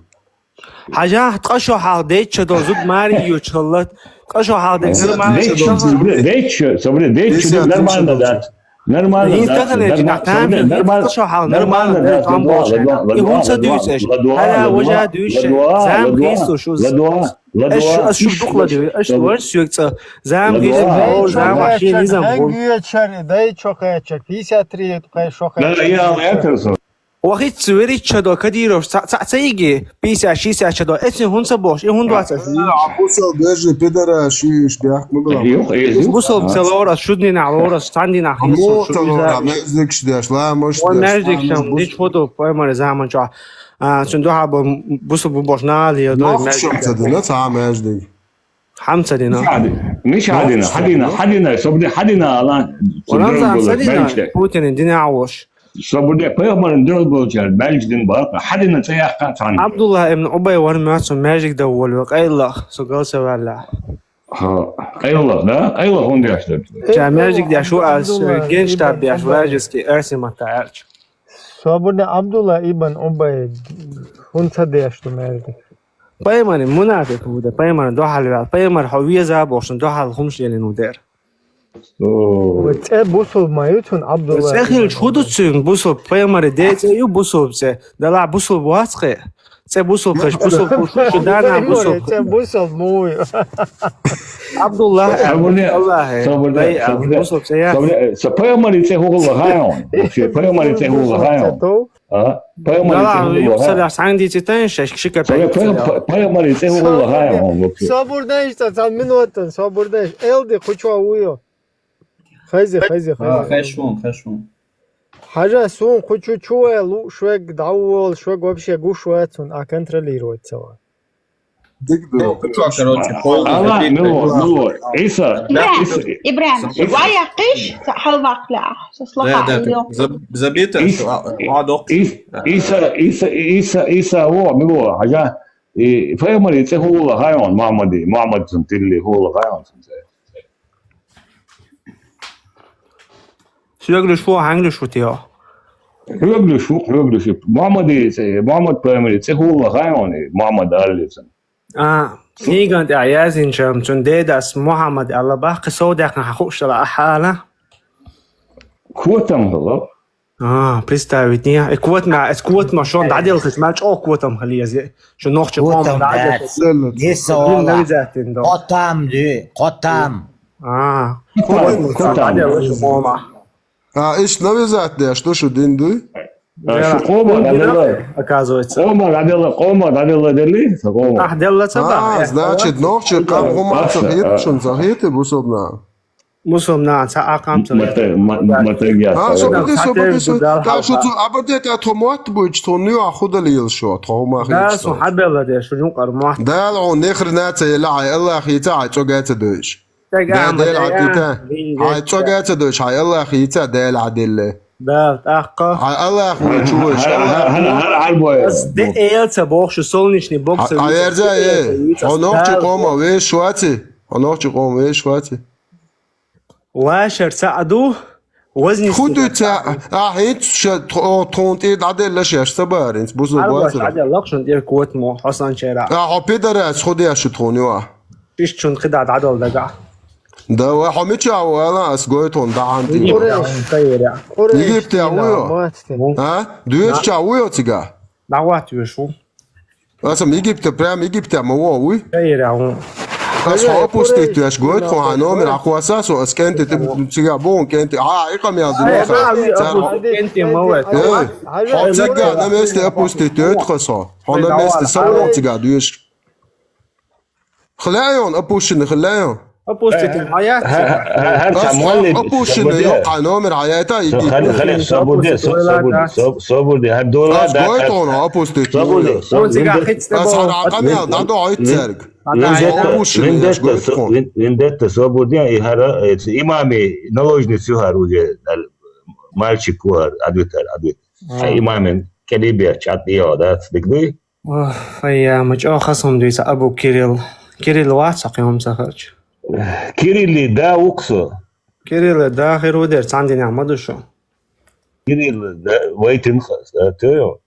Хьажа, ткъа шо хьал дечча до зуд мари ю чаллат. Ткъа шо хьал де Э, нормально дечча, чаллат. собар де, дечча, собар де, дечча Пятьдесят нормально тысяч да. Нормально Ин да, стахане нормально, чина собар де, там нормально, ин ткъа шо хьал нормально нормально да, да, там ладва, бош. ладва, И хун ца ладва, дюйсеш. ладва, Хара ладва, вожа дюйсеш. ладва, Зам ладва, гизу шуз. ладва, ладва, Эш, эш иш, шух дукла дюй, эш ладва. вор сюк ца. Зам Ладва. гизу, о, зам машин низам хун. Дай чо кайча, пятьдесят три кай шо Да, кайча. я, я, это всё. Вахит цвери чадо Кадиров, ца, ца, ца иги, пятьдесят, шестьдесят чадо, эцин хун ца бош, и хун двадцать. А, бусал, даже пидора, шиш, бях, мы была. Юх, э, Бусал, юх. целора, шуднина, лора, стандина, Аму, хилсо, целора, шуднина. Мездик, шдеш, ламаш, Вон деш, мездик ламаш, шам, бус- дич ходу, поймали заман чо. А, сун духа бо, бусал бу бош на, ли, дой, Нох, мездик. шам, ца дина, ца, мездик. Хьамца дина. Шади. Миша хьадина, хьадина, хьадина, собди хьадина, Алан. Рамзан, садина, Путин дина авош. Собди пайхамарин дурал болчар, баьлча дин бакъа, хьадина цӀе яхка цхьана. Абдулла ибн Убай вар мацу маьждиг да волю, къайлах, со галса валла. Ха, къайлах, да? Къайлах он деш да. Ча маьждиг деш у аз, Абдулла генштаб ибн деш, Убай. Вражеский, Арсимата арч. Собди Абдулла ибн Убай, хунца деш ту маьждиг. Пайхамар мунафикъ ву, да, пайхамар духьал ваьл, пайхамар хьо веза бохшна духьал хӀумаш лелин ву дер. О. Ва цӀе бусулб ма ю цун Абдулла. ЦӀе хилча хӀу ду цун бусулб, пайхамар де цӀе ю бусулб цӀе, дала бусулб вац кхе. ЦӀе бусулб хаш, бусулб хаш, шу дана бусулб. ЦӀе бусулб му ю. Абдулла, Абдулла, Аллахе. Собрде, дай, собрде, бусулб цӀе я. Собрде, со пайхамар цӀе хӀугъулла хайон. Вообще, пайхамар цӀе хӀугъулла хайон. А? Пайхамар цӀе хӀугъулла хайон. Юхсараш санг дицитан, шаш шика. Собрде, пайхамар цӀе хӀугъулла хайон, вообще. Собур дай, что цан минутан, собур дай. Элди, кучуа уйо. Хайзи, хайзи, хайзи. Хешун, хешун. Хьажа сун кучу чуэ лу швег давол, швег вообще гуш вацун, а контролировать цава. Дик ду. Ну, кучуа, короче, полный. Алла, запикай. Мило, мило. Иса, Ибрахим, Иса, Ибрахим, Иса. Вая киш, халвакла. Со слова. Да, да, Алло. Забита, Ис-, что, а, а, док. Ис-, Иса, Иса, Иса, Иса, во, мило, хьажа. И фермери цӀе хӀула хайон, Мухаммади, Мухаммад сун тилли хӀула хайон сун цӀе. Хьоьгуш ву, хьоьгуш ву тио? Хьоьгуш ву, хьоьгуш ву. Мухаммади цӀе, Мухаммад пайхамари цӀе хӀула хайон, Мухаммад аллицун. А, книган тӀа язйинчам, цун дедас Мухаммад аьлла баккхи сов даьккхина хьан хууш дала ахьа ала? Котам хала. А, представить не. Э, кот ма, э, кот ма шон дӀаделхаш, ма чӀо котам хала язъе. Шу нохча ком дӀаделхаш. Дин навизатин до. Котам ду, котам. А, котам, котам. ДӀаделхаш кома. А, иш навизат деш, что шу дин дуй? А, шу кома дӀаделла. Оказывается. Кома дӀаделла, кома дӀаделла дели, са кома. Ах, делла ца ба. А, значит, нохча ком хӀума ца хит, шун ца хит, бусубна. Мусульман, ца акъам ца. Мата-, ма-, матагия. А, ца собаде, ца собаде, ца. Дал хьалха. Та шу цу абаде та тхо мотт буйч, тхо нуьа худал йил шо, тхо хӀума хилч. Да, су хьабелла де, шу жун къар мотт. Дал гӀо нехр наца ела, ай Аллах йица, ай цӀога ца дойш. Тега Да, Дел Ахмад, Ӏадита. Ай цӀога ца дойш, ай Аллах йица, Дел Ӏадилле. Да, тӀаккха. Ай Аллах ву чу войш, Аллах ву. Хьар, хьар, хьар, хьар бой. Аз де эл ца бохшу, солнечный бокс. Ай верза, э. Хьо нохчи къома веш шуаци. Хьо нохчи къома веш шуаци. Вашар ца аду, возни. Худу ца, а, хӀинц ша тхо-, тхун тӀе дӀаделла шеш ца баринц, бузу Арба базра. ШаӀаде лакшун тӀе кот мо, Хасан чера. А, хьо пидарас, худу яшу тхун юа. Иш чун кхида дӀадал дага. Да, ва хьо мича вала, ас гой тхун дӀаан ти. Египте. Египте вуйо. А? Дуеш ча вуйо цига? ДӀагӀват вешу. Асам Египте, прям Египте ма во, уй. Ас хьо опустить веш гойт, хьо хьа номер ахуаса, со ас кенти, ты цига бон кенти. А, и къамял дин. Кенти ма вет. Э, хьо цига на месте опустить вет хо со. Хьо на месте со вон цига дуеш. Хляйон, опущенный хляйон. Опустить, а я. Хар ца молли. Опущенный, ё, а номер, а я это иди. Хали, хали, собуди, собуди, собуди, хар дола да. Гой тон, опустить. Собуди, собуди. Ас хар акъам я, да, до ай церг. Вендетта, вендетта, собуди, и хара, имами наложницы хар уже, мальчик хар, адвитар, адвит. Имамин, калибер, чат, ио, да, дигди. Ох, айя, ма чӀоагӀа хасам дуьйца Абу Кирилл. Кирилл вац хьо кхин хӀума ца хилча? Кирилли да вуксо. Кирилли да хир ву дер, цхьан динехь ма ду шу. Кирилли да вайтин хас, да, тойо.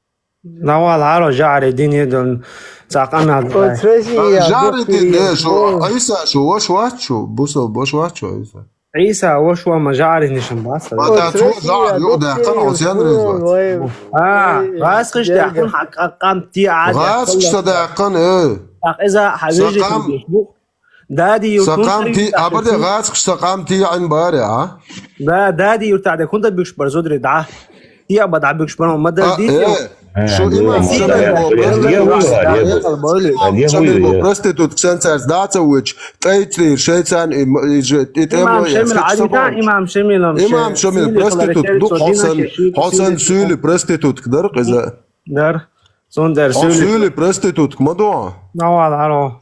Навал хьаро жаӀари дин едун цхьа къамел дай. ЖаӀари дин де шу, Ӏийса шу, вош вац шу, бусал бош вац шу, Ӏийса. Ӏийса вош ва ма жаӀари нишан бац. Ва да цо жаӀар ю даьккхана, хьо сен реза вац? А, гӀаскхиш даьккхана, хьа къа-, къам ти Ӏа даьккхана. ГӀаскхиш са даьккхана, э. Ахь иза хьа вежи къам. Дади ю. Са къам ти, абаде гӀаскхиш са къам ти Ӏин баре, а? Да, дади ю тӀаде, хунда бикш бар зудри да. Я ба дӀа бикш барон ма дал дийт. Шу имам Шамил бо проститутка. Шамил бо проститутка, сен царц даца вуч, тӀайцлир, шайцан, и тӀе имам Шамил, Ӏадита имам Шамил, имам Шамил проститутка, ду хьо сан, хьо сан суьйли проститутка дар къиза. Дар. Сон дар суьйли. Хьо суьйли проститутка ма ду. Навал аро.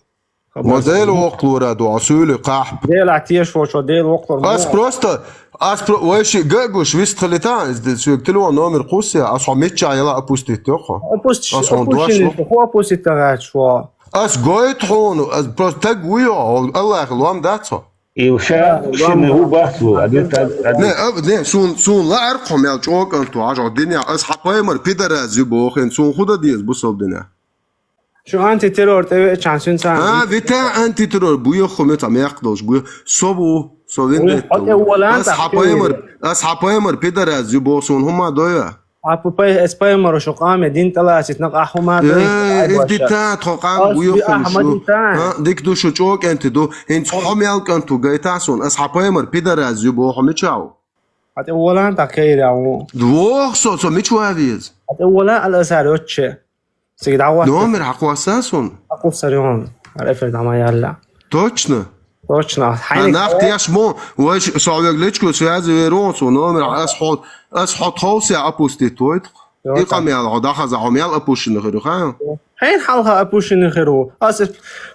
Ма Дела воккхалора ду, а суьйли кхахьп. Дела тешаш волчо Дела воккхалора. Ас просто, ас про-, вай ши гагуш вистхалита, соьга телефон номер кхуссия, ас хьо мичча яла опустить йохо. Опустить, ас хьона дош опустить, хо опустить тагачо. Ас гойту хьона, ас просто таг вуй хьо, Аллахь лом дац хьо. И ша шина ву бац ву, а де та, а де. Не, а, не, сун, сун лаар хьо мел чӀокӀант ву, хьажа динехь, ас хьан пайхамар пидорас ю бохин, сун худа деза бусалба динехь. Шу антитеррор тӀе веачхьана сунца. А, вита антитеррор, буьйху хӀума ца мекх долуш, буьйху. Со бу, со виндетта. Ас хьан пайхамар, ас хьан пайхамар пидорас ю боху, суна хӀума дойа. А пу-, пай-, эс пайхамар шу къаме дин тӀаласит накъа хӀума дойа. Э, из дита, тхо къам буьйху хӀума шу. А, дика ду шу чӀокӀенти ду, хӀинца хьо мел кӀант ву гайта суна, ас хьан пайхамар пидорас ю боху мича ву. Хьан тӀе волан тӀаккха кайра ву. Воху со, со мича ван веза? Хьан тӀе волан ал-Азхьар йоцче. Цига дӀагӀотта. Номер хьакхосса суна? Хьакхуссар юхана. Ара эфир дӀа ма яьлла. Точно? Точно. А, хьайна нах теш мо, вай ш-, со вег личку связи верон, со номер, ас хьо, ас хьо тховсе опустить войту. И къамел хьо дахаза хьо мел опущенный хир ю, ха? Хьайн хьалха опущенный хир ву. Ас, ас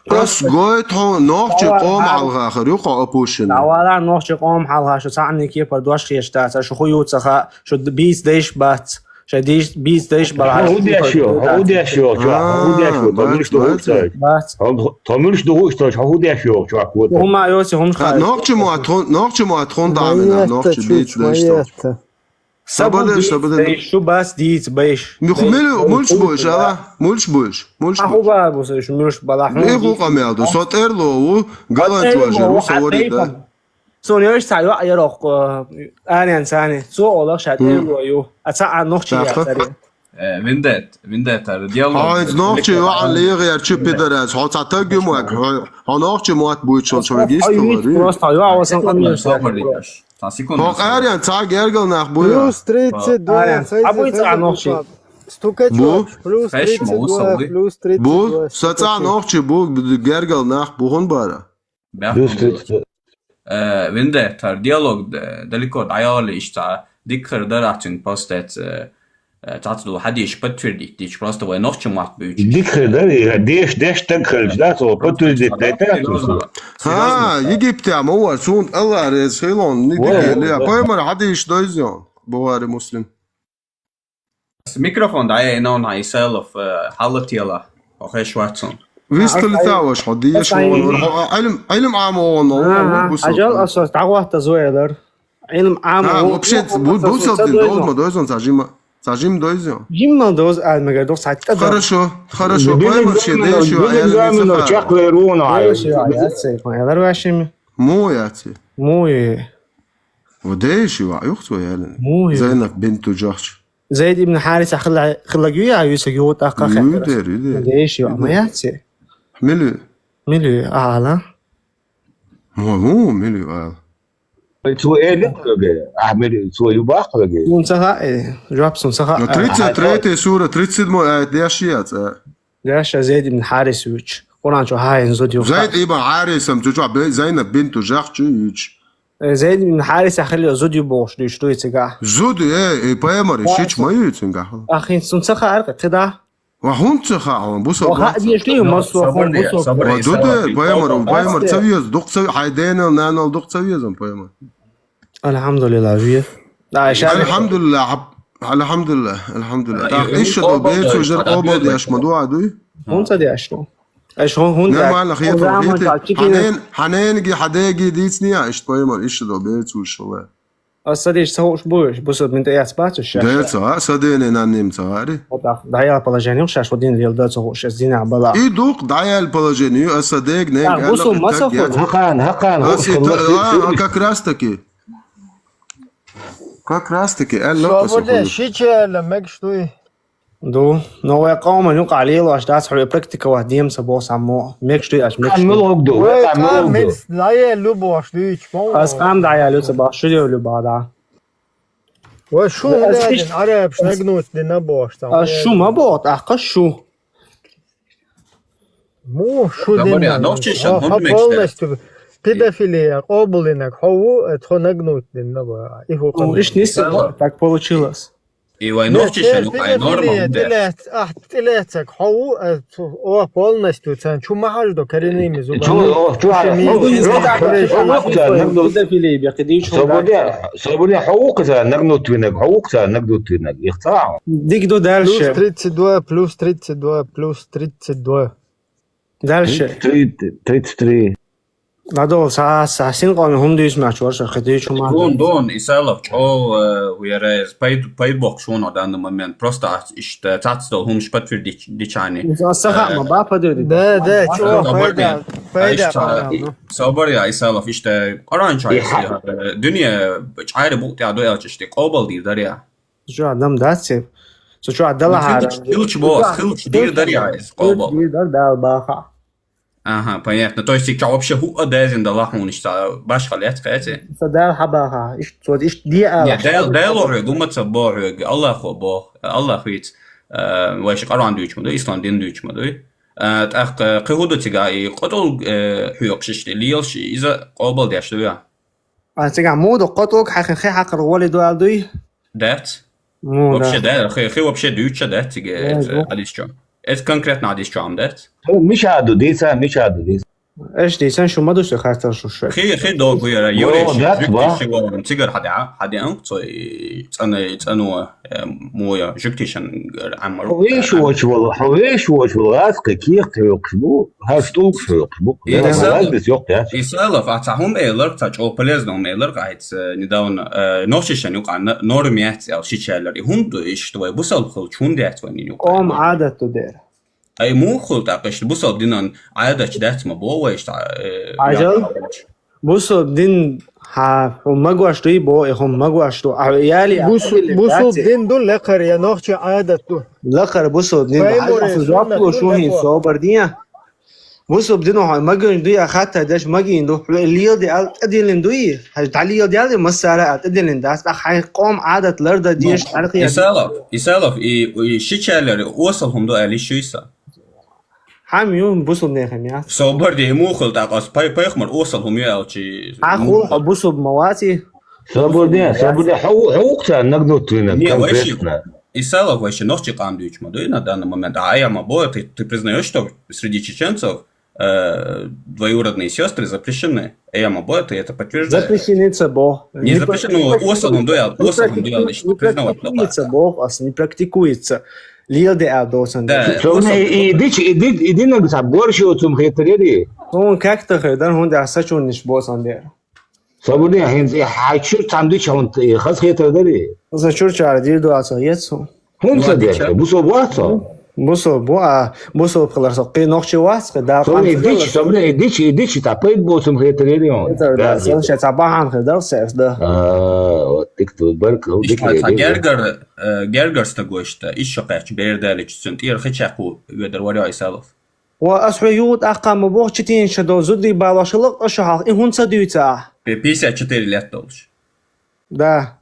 просто гой тхо нохчи къом хьалха хир ю хьо опущенный. Давала нохчи къом хьалха шу цхьаъ кепар дош хеш дац, шу ху ю ца ха, шу бийц дайш бац. Шай дийш, бийц дайш бала. Хьо хӀу деш йо, хьо хӀу деш йо, чо, хьо хӀу деш йо, томуш ду хӀу цой. Бац. Томуш ду хӀу цой, хьо хӀу деш йо, чо, хӀу. ХӀума йоси хӀумш хай. Нохчи мо тхон, нохчи мо тхон да мина, нохчи бийц дайш тох. Сабадеш, сабадеш. Шу бац дийц байш. Миху мили, мулш бойш, ала? Мулш бойш, мулш бойш. Аху ба бу сой шу мулш бала. Миху къамел ду, со терло ву, галант важи ву, со вори да. Суна йош цхьа йоӀ яроху, э, арен цани. Цо олах ша тӀе ло ю. А цхьа а нохчи яцари. Э, Виндет, Виндет, ара, диалог. Хьо хӀинца нохчи йоӀан легӀер чу пидорас. Хьо цхьа таг ю ма, хьо, хьо нохчи мотт буьйцуш, хьо гист вари. Просто йоӀ васан къамел. Собар дикаш. Цхьа секунда. Хьо арен цхьа гергал нах буй. Плюс тридцать два. Арен. А буй цхьа нохчи. Стукачок. Плюс тридцать два, плюс тридцать два. Бу, са цхьа нохчи бу, гергал нах бу хӀун бара. Бяхна. Э, Виндет, тар диалог д-, далеко дӀаяли иштта дикхар дара цуьнга постец, э, э, цац ду хьадиш подтвердить дича, просто вай нохчи мотт буьйцу. Дикхар дара, деш, деш таг хилча, да, цо подтвердить дайта. Серьёзно. Ха, Египте ма вар, сунт Аллах рез хилон, Египте, пайхамар хьадиш дойзион, Бухари, Муслим. Микрофон дӀаяйна, хьан и селф, э, хьалатела, хьо хеш вацун. Висталита ваша, хьо деш вон, хьо Ӏилм, Ӏилм Ӏамо вон, хьо бусалба. Ажал асос дӀагӀотта зоялар. Ӏилм Ӏамо. А, вообще, бу-, бусалба дин долма дойзон, ца жима, ца жим дойзон. Жимма доз ай мегар дох сайтта. Хорошо, хорошо. Поймар ше деш ю, а я не ца. Чакхлер вон ай. Деш ю, а я цей, хьан ялар вашими. Му я цей. Му я. Ва деш ю, а юхцо ялин. Му я. Зайнаб бинту Джахш. Зайд ибн Хьариса хилла-, хиллаги я, юсаги вот ахха хе. Юдер, юдер. Деш ю, а ма яци. Мили. Мили, ала. Мо, мо, мили, ала. Цо элик логе, а мили, цо ю бахлоге. Сун саха, э, жоп сун саха. Но тридцать третья сура, тридцать седьмой аят деш яц, а. Деш Зайд ибн Хьарис вич. Къуран чу хайн зуд ю. Зайд ибн Хьарисам чу чу бе-, Зайнаб бинту Джахш чу юч. Э, Зайд ибн Хьарис ахили зуд ю бохуш дуьш дуй цига. Зуд, э, э, пайхамар, шич ма ю цинга. Ахин сун саха арка кида. Ва хӀунца хаьа, бусалба. Ва хаьа деш ду, масо хӀун бусалба. Ва ду де, пайхамар, пайхамар ца веза, дукха ца ве-, хьайн денал, нанал дукха ца веза, пайхамар. Алхьамдулиллах, ве. Да, ша. Алхьамдулиллах, алхьамдулиллах, алхьамдулиллах. Так, иша до бецу жер къобал деш ма дуа дуй? ХӀунца деш ду? Аш хӀун, хӀун деш? Нормально, хета. Хьанен, хьаненги, хьадеги дийцни я, иш пайхамар, иша до бецу, иншаллах. Ас садеш ца хууш буй, бусалба мин тӀе яц бацуш ша. Дер ца, а, садене нанним ца ари. Вот так, дӀаял положение, шаш вот дин вел да ца хууш, ас дина бала. И дух дӀаял положение, ас садег не. Так, бусалба ма ца хууш. Хакан, хакан, ас хууш, это, а, как раз таки. Как раз таки, а, свобода, шича, ла мегштуй. Ду. Но вай къоман юкъа лелош дац хьо практиковать дем ца боху саммо. Мекш дуй аш, мекш дуй. Къам муьлхуг ду, вай къам муьлхуг ду. Ас къам дӀаяьлла ца боху, шу девлла бада. Вай шу хӀун дина, арабаш нагнуть дина бохуш ца. Ас шу ма боху, тӀаккха шу. Му шу дина. Полностью педофилия къобулинаг хьо ву, тхо нагнуть дина боху. И хӀу. Ну, иш нисса, так получилось. И вай нохчишан юкъа, ай, норма хӀунда. Тилец, а, тилецаг, хьо ву, а, цу, о, полностью цан, чу ма хьаждо коренными зубами. Чу, о, чу, чу, педофилия, бекъи дийчу. Собуре, собуре, хьо ву кхуза нагнут винаг, хьо ву кхуза нагнут винаг. Их ца. Дик ду дальше. Плюс тридцать два, плюс тридцать два, плюс тридцать два. Дальше. Тридцать три. Ладо, са, са син къоми хӀума дуьйцу ма чорша, хи дуьйцу ма. Дон, дон, Исалов, чӀо, э, вера, пайд, пайд бохк шуна данный момент. Просто ас иштта цацдол хӀумаш подтвердить дичани. Са, са, ма ба подтвердить. Да, да, чӀо, собар пайда, я, пайда, ишта, собар я, Исалов, иштта Къуръан чу, э, дуьне чӀайра букъ тӀа дуэлча иштта къобал дийр дар я. Чу адам дац. Цу чу адала хара. Хилч бо, хилч дийр дар я, къобал. Дийр дар, Дала баха. Ага, понятно. То есть, ик ча вообще хӀуъа дезин дала хьуна иштта башха лец кхети? Са Дала хьабаха, ишт, цо ишт диа ала. Не, Дала, Дала хьоьга, гумаца бо хьоьга, Аллахо бо, Аллах виц, э, вайша Къуръан дуьйчу ма ду, ислам дин дуьйчу ма ду. Э, тӀаккха, э, кхи хӀу ду цига, и къотӀул, э, хьоькхуш иштта, лелаш, иза къобал деш ду я? А цига муду къотӀуг хьахин хи хьакхар гъоли дуал дуй? Дац. Вообще, да, хи, хи вообще дуьйча дац цига, э, хадис чу. Эс конкретно хадис чу ам дац. Ху, миша ду, диса, миша ду, диса. Эш дисан шу ма ду шу хартар шу шу. Хи, хи дог яра, юриш, дац, ба. Цигар хада, хада ам, цой, цана, цана, э, моя, жуктишан, гар, амар. Ху веш воч вол, ху веш воч вол, аз кхи ких кхи бу, хаш тулк шу бу. Исалов, а ца хӀума элар, ца чӀо полезно хӀума элар, къайц, э, недавно, э, нохчишан юкъа норм яц ял шичаллар. И хӀунда иштта вай бусалба хилча хӀунда яц вай нин юкъа? Къом Ӏадат ду дер. Ай, муха хул тӀаккха иштта бусалба динан Ӏадаташ дац ма бо вай иштта, э, Ажал? Бусалба дин хьа, хӀу магош дуй бо, и хӀу магош ду. А, яли, бусалба дин ду лекхар, я нохчи Ӏадат ду. Лекхар бусалба дин ду. Хьажа, хьажа, жоп лу шу хӀин собар дин. Бусалба дино хьо магийна ду я хатта деш магийна ду? Хьо лел де ал тӀадиллина дуй? Хьаж дӀалел де ал массара ал тӀадиллина дац, тӀаккха хьайн къом Ӏадат ларда деш тӀаркъия. Исалов, Исалов, и, и шичаллар осал хӀума ду али шуйса. Хьам ю бусалба нехам я. Собар де мухал тӀаккха ас пай-, пайхамар осал хӀума ю алчи. А хул хьо бусалба ма ваци? Собар де, собар де, хьо, хьо укта нагнут вина конкретно. Исалов вообще нохчи къам дуьйчу ма дуй на данный момент. А я ма бо, ты, ты признаёшь, что среди чеченцев, э, двоюродные сестры запрещены? Я ма бо, ты это подтверждаешь? Запрещены ца бо. Не запрещены, ну, осалом дуял, осалом дуял, не признавать. Не практикуется бо, ас не практикуется. Лил де ал досан. Да. Собне, и дич, и ди, и ди наг са борщу цум хетери. Он как-то хедан, он да сачун ниш босан дер. Собуди хин, и хачур там дича хун, и хас хетер дари. За чур чар дир дуа со ецу. Хун са дер, бусо буа со. Бусо буа, бусо пхалар со, кхи нохчи вац, кхи да. Собуди дич, собуди дич, и дич, та пейт босум хетер дари он. Да, сон ша цабахан хедал сес, да. А, вот тик ту барк, дик. Гергар, э, гергар ста гошта, ишо кач бердалич, сун тир хичаку, ведер варио Исалов. Ва ас хьо юд ахъа ма бохчи тин ша дол зуди бала шалак аша хал, и хун ца дуйца. Пе пятьдесят четыре лет долш. Да.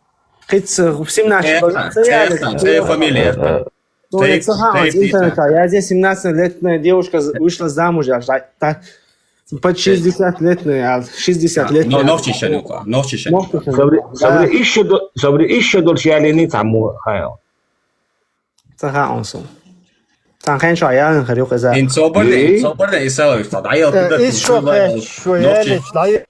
Хиц, э, семнадцать. Эхна, цей фамилия. Ну, я ца ха, интернета, я здесь семнадцатилетняя девушка вышла замуж, аж так, так, под шестьдесят летняя, а, шестьдесят летняя. Нохчи шанука, нохчи шанука. Сабри, сабри ишо дол, сабри ишо дол шалини таму хаял. Ца хаун сум. Цан хен шо аялин хир юкъ иза. Ин собарне, ин собарне Исалович, та даял пидат. Ис шо хен шо ялич, даял.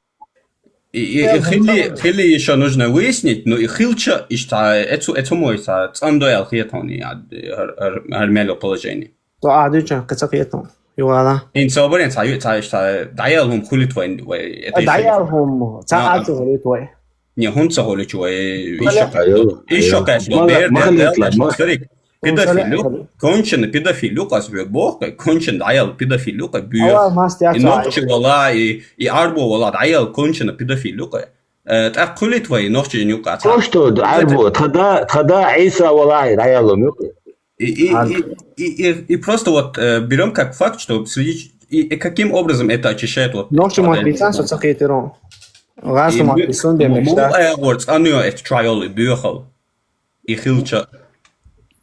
И, и, и хили, хили ещё нужно выяснить, ну и хилча, ишта, эцу, эцу мой са, цан доял хиетони, а, ар, ар, ар мело положение. То а дуча, каца хиетон. Юала. Ин собарне, ца, ца, ишта, даял хум хулит вай, вай, это даял хум, ца а хулит вай. Не, хун ца хулит вай, ишо кайш, ишо кайш, бер, бер, бер, Педофилю, конченый педофилю, къас век бох, конченый даял педофилю, къа бюр. Ава, мастер. И нохчи вала, и, и арбо вала, даял конченый педофилю, къа. Э, так хулит вай, нохчи нюка. То, что арбо, тхада, тхада Иса вала, и даял мюк. И, и, и, и, и, и просто вот, э, берём как факт, что среди, и, и каким образом это очищает вот. Нохчи мот бисан, со цакитерон. Раз мот бисан, бемешта. Мол аягор, цануё, это чайол, и бюхал. И хилча.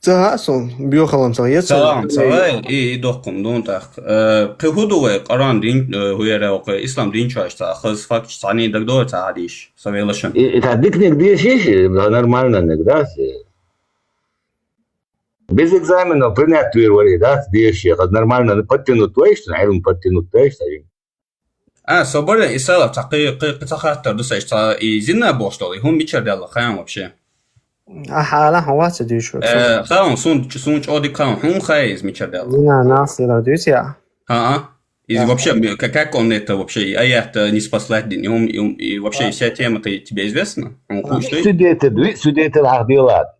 Ца сон, биохалам ца, я ца. Ца, ца, и, и дохкун, дун так. Э, кхи худуве, Коран дин, э, хуяре, окей, ислам дин чуаш ца, хыз факт, ца не дагдо, ца хадиш, савелашан. И, и та дик не где шиш, нормально не, да, се. Без экзаменов принять вир вари, да, деши, хад нормально подтянуть точно, а подтянуть точно. А, собаре, Исалов, цхьа кхы-, кхы-, кхы цхьа хаттар ду са иштта, и зина бохуш долу, и хӀума мичара даьлла, хаам вообще? А, хьала, хьан вац дуьйцуш вара. Э, хаам, сун, сун чӀогӀа дика хаам, хӀун хай иза мичара даьлла? Зина, нас, ила дуьйцу я? ХӀаа. Иза вообще, м, ка-, как он это вообще, и аят, э, не спаслать дин, и он, и он, и вообще вся тема-то тебе известна? Он хуш ты? Свидетель, ви-, свидетель ах дела.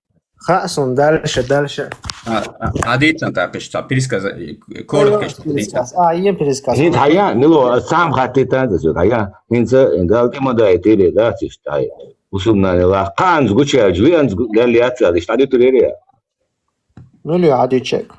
Хаъ сун, дальше, дальше. А, а, а дийцан так, что пересказ, э, коротко, что пересказ. А, ем пересказ. Хин хая, мило, сам хати тан да сюд хая. Хин са, дал тема да и тили, да, сиштай. Усумна не ла, канз гуча, жуянз гу-, ляли яца, да, что дитулерия. Ну, лю, а дичек.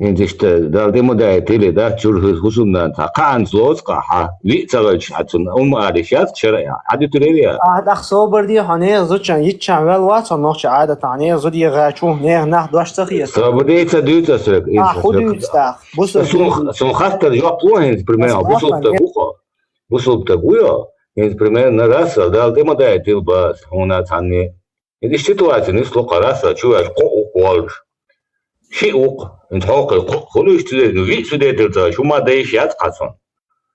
Хин сишта, дал тема да и тили, да, чур хус-, усумна, та, канз лоз ка, ха, ви цагалч, ацун, ум ари шас, шара, а дитулерия. А, дах собар ди, ха, не, зучан, йичан, вел вац, ха, нохча, ада, та, не, зуди, га, чу, не, нах, дуаш, цахи, я. Собар ди, ца дюца срек, А, инса худу срек. Ста. Бусу Сун, сун хаттар жоп ло, хин, пример, Ас бусу бафа, та не. Гухо. Бусу та гуйо. Хин, пример, на раз, дал тема да и тил бас, хуна цанни. Иди ситуация не сло караса, чу я ко у колж. Ши ук, ин тхокы ко, хуну иш тюдет, ну, ви тюдет, это, шума да иш яц касон.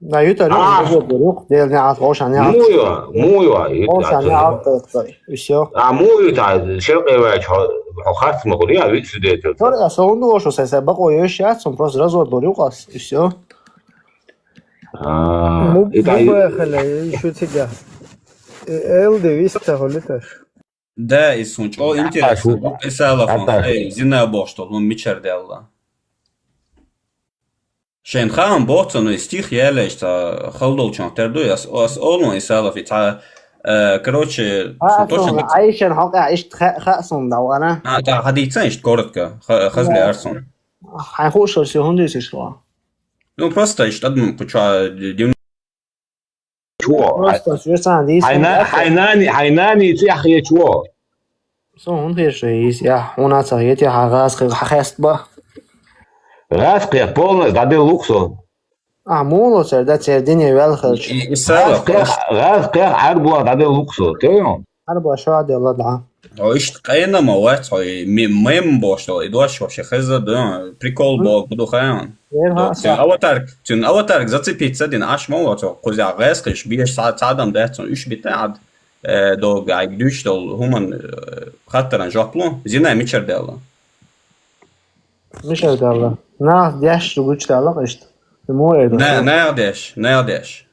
На юта, А. Рух, дел не ат, хоша не ат. Муйо, муйо, и Хоша не та, ат, и всё. А муйо та, шеркевач, хо, хо хас ма хули, а ви тюдет, это. Тор, а сон ду, шо се, се, бако еш яц, сон просто развод был, юкас, и всё. А, Му-, и та, му бахала, ещё тебя. Э, Эл де виста, хули таш. Да, и сун чӀо интересно. Исалов, Аташ. Эй, зина бохуш долу, хӀун мичара даьлла? Шайн хаам боццу, ну, и стих ялеш, ца хала долчун тер ду, ас, ас олун Исалов, и ца, э, короче, А, сун точно сун, Айшан хьокъа, ишт ха-, ха сун да, вана? А, та хадийца ишт коротко, ха-, хазли Да. Арсун. Хай хушал сё хунди сишла. Ну, просто ишт адмун куча дим- Чего? Просто сё сан дис. Хайна-, хайнани, хайнани ци ахье чего? Сон хун хешейс, я, уна ца хет, я, хагас, хагас ба. Раз кхе полностью дадел луксо. А, муло цер, да, цер дине вел хелч. И, и Раз сала, кхе, раз кхе арбуа дадел луксо. Тём? Арбуа шо дел ла, да. О, ишт къайна ма вац, ой, ми-, мем бошто, и дош вообще хеза, да, прикол Мгм. Бо, буду хаям. Ер ха, Да, са. Аватар, цун аватар зацепиться дин, аш ма вац, кузя гайс, кыш, биеш са, цадам, да, цун, уш битад. Э, дог, ай, дуьш дол, хуман, э, хаттаран жоп лу, зина мичар делла. Мичар делла. Нах деш гуч делла, ишт. Мо эду. На, нах деш, нах деш.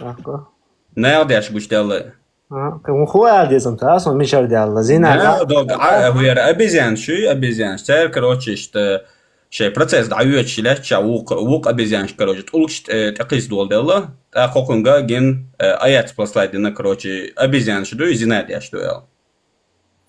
Ахко. Нах деш гуч делла. А, кому хуя дезам, та, сон мичар делла. Зина, На, да? Дог, а, хуяр обезьян, шуй обезьян. Цер, короче, ишта, Шей процесс дӀавоьдуш лаьттача вукх, вукх обезьянаш, короче, тӀулгаш, э, тӀекхийса доладелла. ТӀаккха хӀокхунга гин, э, аяц послать дина, короче, обезьянаш ду, и зина деш ду аьлла.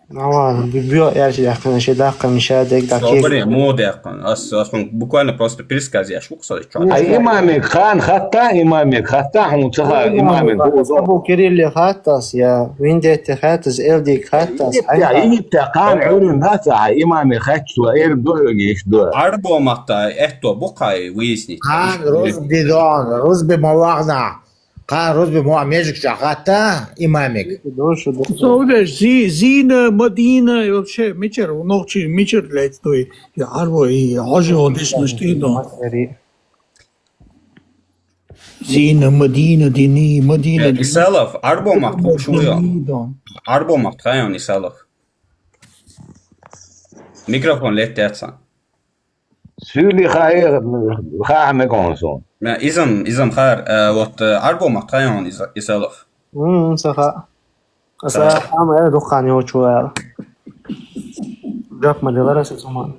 Ну ладно, би-, био, я же яхана, шей даккха, миша, дег, да, Собри, кек. Мо даккха. Ас, ас хун буквально просто пересказ яш вукх со, чё. Ай, имамик, хан хатта, имамик, хатта, хун цаха, имамик, Ас бу Кирилле хаттас, я, Виндетте хаттас, Элдик хаттас, Египте, ай, Египте, хан, Ой. Урин хатта, ай, имамик хатта, эр ду, эгиш ду. Арбо матта, этто бу кай выяснить. Кан рус бидон, рус би мавагна. Кан рус би мава межик чахатта, имамик. Душу, душу. Согдеш, зи-, зина, Мадина, и вообще, мичер, нохчи, мичер, блядь, стой. Я арбо, и хожи, он диш, ну, что, ну. Зина, Мадина, дини, Мадина, Э, дини. Исалов, арбо махт, хушуя. Мадина. Арбо махт, хайон, Исалов. Микрофон лет яца. Сюли хай, ха мегон сон. Ма изам, изам хар, э, вот, э, арбо махт хайон из-, Исалов. М, саха. Аса, Саха. Ама, э, духани очуэл. Жап ма делара се суман.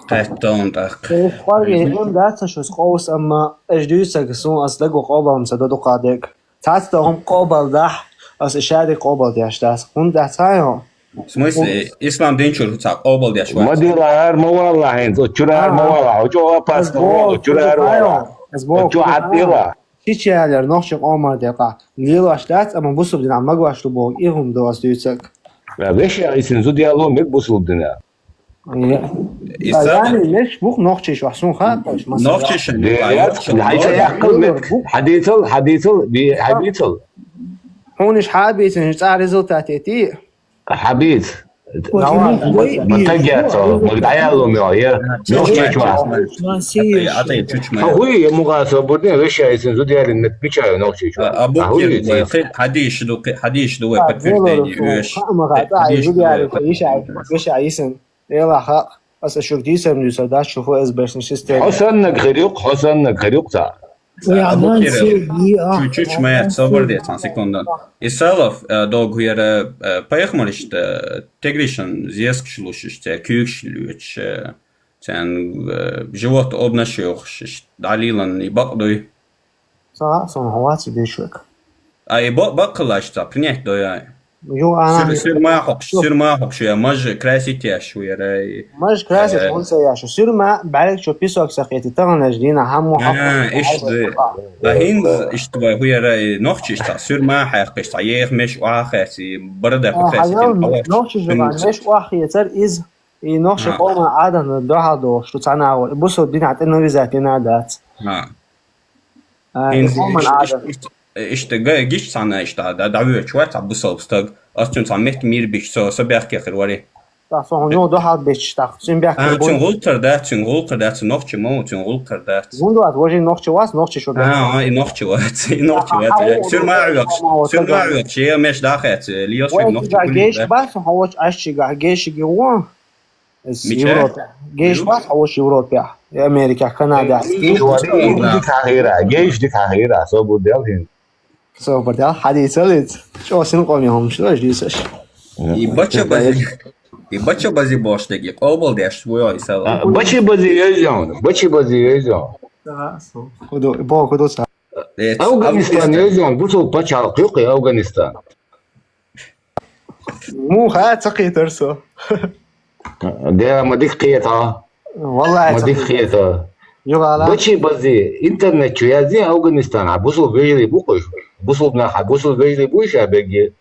Кайтон так. Э, хварги, он даца шус къовс, амма эш дюйсаг сун ас даго къобам са дадукъадек. Цацта хӀум къобалдахь, ас ишари къобалдеш дац. ХӀунда цхьа йо? В смысле, ислам дин чуьра цхьа къобалдеш вац? Ма дила ар ма валла хӀинца, чуьра ар ма валла, хӀу чӀогӀа паста вала, чуьра ар валла. ХӀу чӀогӀа хӀаттила. Ши чаьлар нохчи къомар декъа. Лелаш дац, амма бусулба дина магаш ду боху, и хӀума ду ас дуьйцаг. Вешан исин зудяло мег бусулба дина. Э, Исалов. Яни, леш бух нохчиш вахсун ха, тош, масала. Нохчиш, Де, нохчиш, я, нохчиш. Хьайца яккхал мет, хьадийцал, хьадийцал, би, хьадийцал. Хьуниш хьабийцин, цӀа результат эти? Хьабийц. Ма тагиаца, ма дӀаяло мега, я, нохчийчу. Ма сийиш. Ата чучма. Ха хуй, я мугаса бурдин, вешайсин зудиялин нет пичаю нохчийчу. А, а, а, хуй, букер, хадиш ду, хадиш ду, подтверждение, веш. Ха, ма хата, зудиялин, вешайсин. Эла хак, аса шурдисам дюса, да, шуфу эс бешни система. Хосаннаг хирюк, хосаннаг хирюк та. Ой, а, а, букер, букер, чу-, чучма, собар де, цан секунда. Исалов, э, дог хуяра, э, пайхмаришта, э, тегришан зескш лушишта, кюкш люча, э, цан, э, живот обнашиохшишта, далилан и бакъдуй. Са, сон хаваци дешвек. А и бо-, бакъалашта принять доя. Ю, ана. Сюр-, сюрма хокш, сюрма хокш, я, маж красить яш, хуяра, и, маж красить, э, он се яш. Сюрма, балик чо песок сакъети, таган наждина, хаму, а, хапу, ишт, да. Да хинз, ишт, хуяра, и нохчи ишта, сюрма хакъ ишта, ех меш уа хакъ, и борода, а, красить, хаял, и нохчи жуга, меш уа хакъ, из, и нохчи, а, хома адан, дохал до, шу цана, бусу дин ат, но визат, и надо. А. А, хинз, и хома ишт, адан. Ишт, ишт, ишт, га-, гиш цана ишта, да, да, вёч, ва, ца бусал стаг. Ас чун ца мет мир биш, со, со бяхке хир вари. Та, со, ну, дохал биш, та, цун бяхке, а, бу-, цун гултар, да, цун гултар, да, цун нохчи, мо, цун гултар, да. Гунду ат, вожи нохчи вас, нохчи шо, да. А, а, и нохчи вас, и нохчи вас. А, а, сюрма вёч, сюрма вёч, я меш да хет, лиос вой, нохчи, да, геш, да. Бас, хавоч, ашчи, га, геш, ги, во. Мича? Европе. Гейш, Европе? Бас, хавоч Европе. И Америка, Канада. Э, гейш, гейш дик хахира, гейш дик хахира, собу делгин. Собу дел, хадис алит. Чо син къоми хомш, лаш дисаш. И бача бази, и бача бази бош деги, къобал деш, вуя исала. А, бачи бази ёзён, бачи бази ёзён. Худо, бо, худо са. Э, Афганистан, Афганистан. Ёзён, бусул пачал, кюкъи Афганистан. Му ха цакъи тарсо. Де, ма дик къета. Валлахи, ма дик къета. Югала. Бачи бази, интернет чу язди Афганистан, а бусул бежли букуш. Бусул на, а бусул бежли буш, а беги.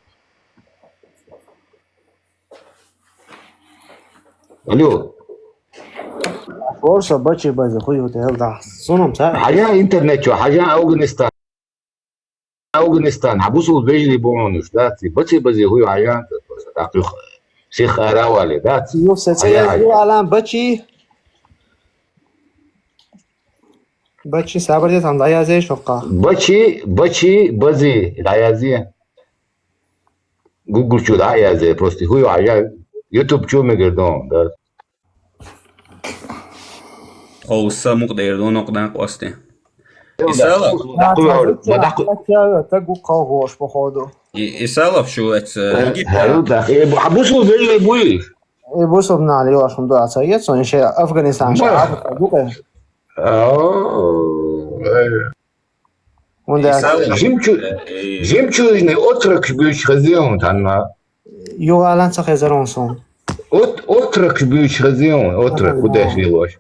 Алло. Форса бачи бази хуй вот эл да. Сунам са. Хажа интернет чу, хажа Афганистан. Афганистан, хӀябусул вежливый бу хьуна, ждать. Баци бази хӀуй хьажан, так, сих аравали, да? Ну, сацаяс ю алан бачи. Бачи, сабар де, там даязе шокка. Бачи, бачи, бази, даязе. Google чу даязе, просто хӀуй хьажан. YouTube чу мегердон, да? Ховса мукъдер дон окъдан къости. Исалов. Дакъу, дакъу. Тагу калгош, походу. И-, Исалов шу эц, э, Египет. Хабусу вели буй. И бусу на ли вашум дуа ца ецо, ише Афганистан ша. О, э. Унда Исалов. Жемчу-, э, э. Жемчужный отрок бюч хозяин там на. Югалан ца хезарон сон. От-, отрок бюч хозяин, отрок, куда ж не ложь?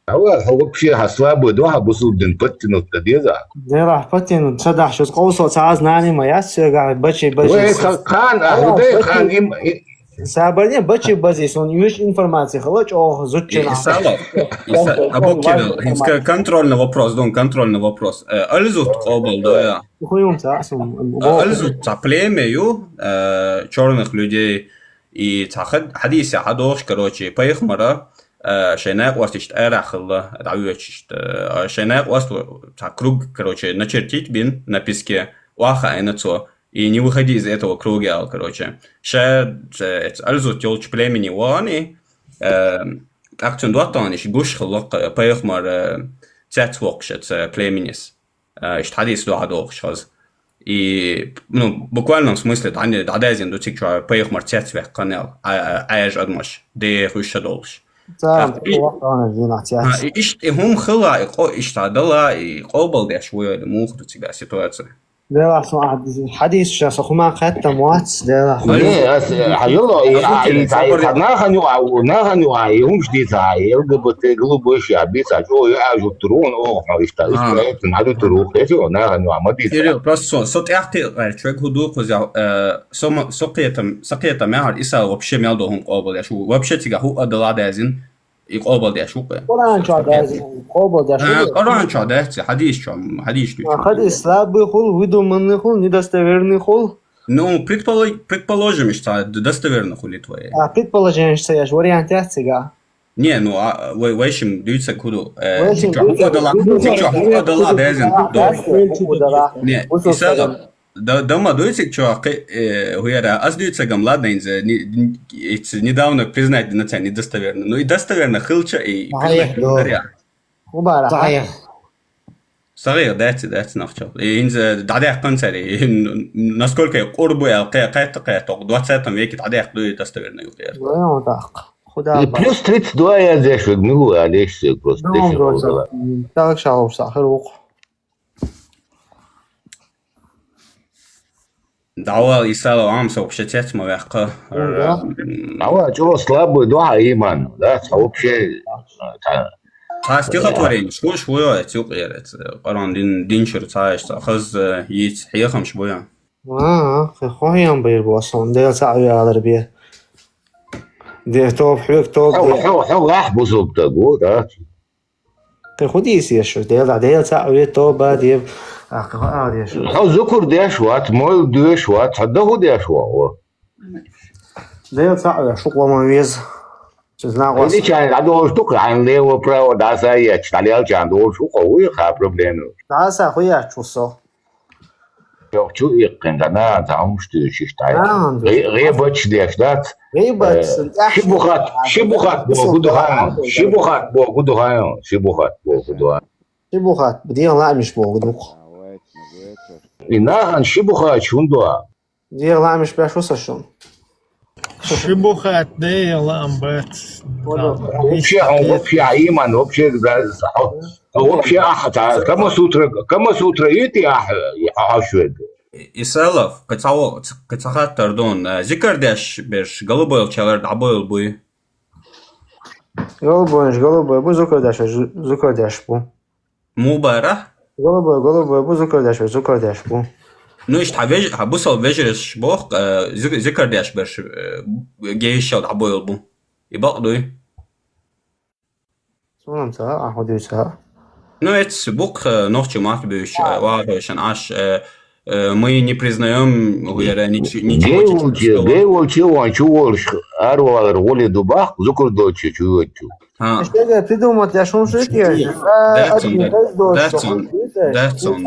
А вот, а вообще, а слабый, да, а бусул дин подтянуть-то деза? Дера, подтянуть, садах, щас колсо, ца знание моя, всё, говорит, бачи, бачи. Ой, ка-, кан, а, а, вот, э, бачи. Кан, им, и- Сабарне бачи бази, сон юж информация, халач, о, зутчина. И-, Исалов, Иса-, а букер, информация. Контрольный вопрос, дон, контрольный вопрос. Э, альзут къобал, да, я? Хуюм ца, сум, а, бо-, альзут ца племя ю, э, чёрных людей, и ца хад-, хадис я хадош, короче, пайхмара, э, шайнай къвастишт эрахла, давечишт, э, шайнай къваст ца круг, короче, начертить бин на песке, уаха айна цо, и не выходи из этого круга, короче. Ша, ца, ца, альзут ёлч племени вани, э, акцент дуаттаниш гуш хлоқ, э, пайхмар, э, цяц вокшец, э, племенис. Э, ишт хадис дуа дохш хаз. И, ну, буквальном смысле, да, не, да, дайзин ду цик чуа, пайхмар цяц вяк канал, а, а, аяж адмаш, де хуша долш. Ца, так, и-, вахтана зина цяц. А, и ишт, и хум хыла, и къо-, ишта дала, и къобал деш вуя, мух ду цига ситуация. Дела су хадис, хадис ша су хума хатта муац, дела. Не, ас, а, ёло, и, а, и, и, и, наханю, а, наханю, а, и умш дица, и Л Г Б Т, голубой ша, бица, чё, я, а, жук турун, о, ма, ишта, ишта, это, надо туру, это, наханю, а, ма, дица. Кирилл, просто со, со тяхты, э, человек худу, кузя, э, со, ма, со кетам, со кетам, я, Иса вообще мял дохун къобал, я, шу, вообще тига ху, а, дала дазин, и къобал деш вукъе. Къуран чуа деш, къобал деш вукъе. Къуран чуа деш, хадис чуа, хадис чуа. А, хадис слабый хул, выдуманный хул, недостоверный хул. Ну, предполо-, предположим, иштта д-, достоверно хули твоя. А предположение, что я же вариант я цига. Не, ну, а, вай, вайшим дуьйцаг хӀу ду. Э, Вайшим цига дуьйцаг хӀу дала, хӀу цига хӀу дала, дезин, дала, до. хӀу дала. Не, Усу Исалов, сагам. да, дома дуьйцаг чу, хи-, э, хуяра, аз дуьйцагам ладна инзе, не, не, it's недавно признать дина ца недостоверно. Ну, и достоверно хилча, и Ай, признать да. даря. Мубарак. Сахьих. Сагъир дац, дац нахчал. И инзе дӀадехкан цари, насколько я къурбу я, къе-, къетта, къетта, двадцатом веке дӀадехк дуй достоверно юкъер. Ну, так. Худа И плюс тридцать два я дешуг, милу я лешсуг, просто Ну, дешуг просто. дала. Так шалом сахир ук. Давал Исалов ам сообщать ма вяхка. Да. Ава, чего слабый, духа иман, да, вообще, та- Ха стихотворение, шуш вуя, цук ерец. Къаран дин, дин чур цааш, ца хаз, э, йиц, хьехам шбуя. А, хохям бир босон, дел ца уялар бир. Де топ хьвек топ Хо, де. хо, хо, лах бусуб тагу, да. Ты худи сеш, дел да, дел ца уе топ ба де. А, хо а деш. Хо зукур деш ват, мол деш ват, хо да ху деш ва. Дел ца уе, шук лама вез. Знак вас. Или чан, да дол штук, ан лево, право, да са я, чалел чан дол штук, уй, ха проблема. Да са хуя чусо. Ёх, чу иккин, да на, там шту чиштай. Да, да. Ребач деш, да. Гейбат. Шибухат, шибухат бо гудухан, шибухат бо гудухан, шибухат бо гудухан. Шибухат, бди ламиш бо гудук. И нахан шибухат чундуа. Дер ламиш бяшу сашун. Шибухат де лам бат. Вообще, он вообще, а иман, вообще, да, вообще, а, та, Кама сутра, Кама сутра, ити, а, а, швед. Исалов, къицаво, къицахат тардон, э, зикр деш берш, голубой чалар дабойл буй. Голубой, голубой, бу зукр деш, зукр деш бу. Мубара? Голубой, голубой, бу зукр деш, зукр деш бу. Ну, ишт хавеж, хабусал вежреш бох, э, зик-, зикр деш берш, э, гейшал дабойл бу. И бак дуй. Сунам ца, а худи ца. Ну, эц бук, э, нохчи мат бюш, э, ва шан аш, э, э, мы не признаем, говоря, нич-, ничего Гей волчи, чеченского. Гей волчи, ван чу волш, ар валар воли дубах, зукр дочи, чу чу. А, Что я придумать, я шум шутки. That's on, that's on, that's on, that's on,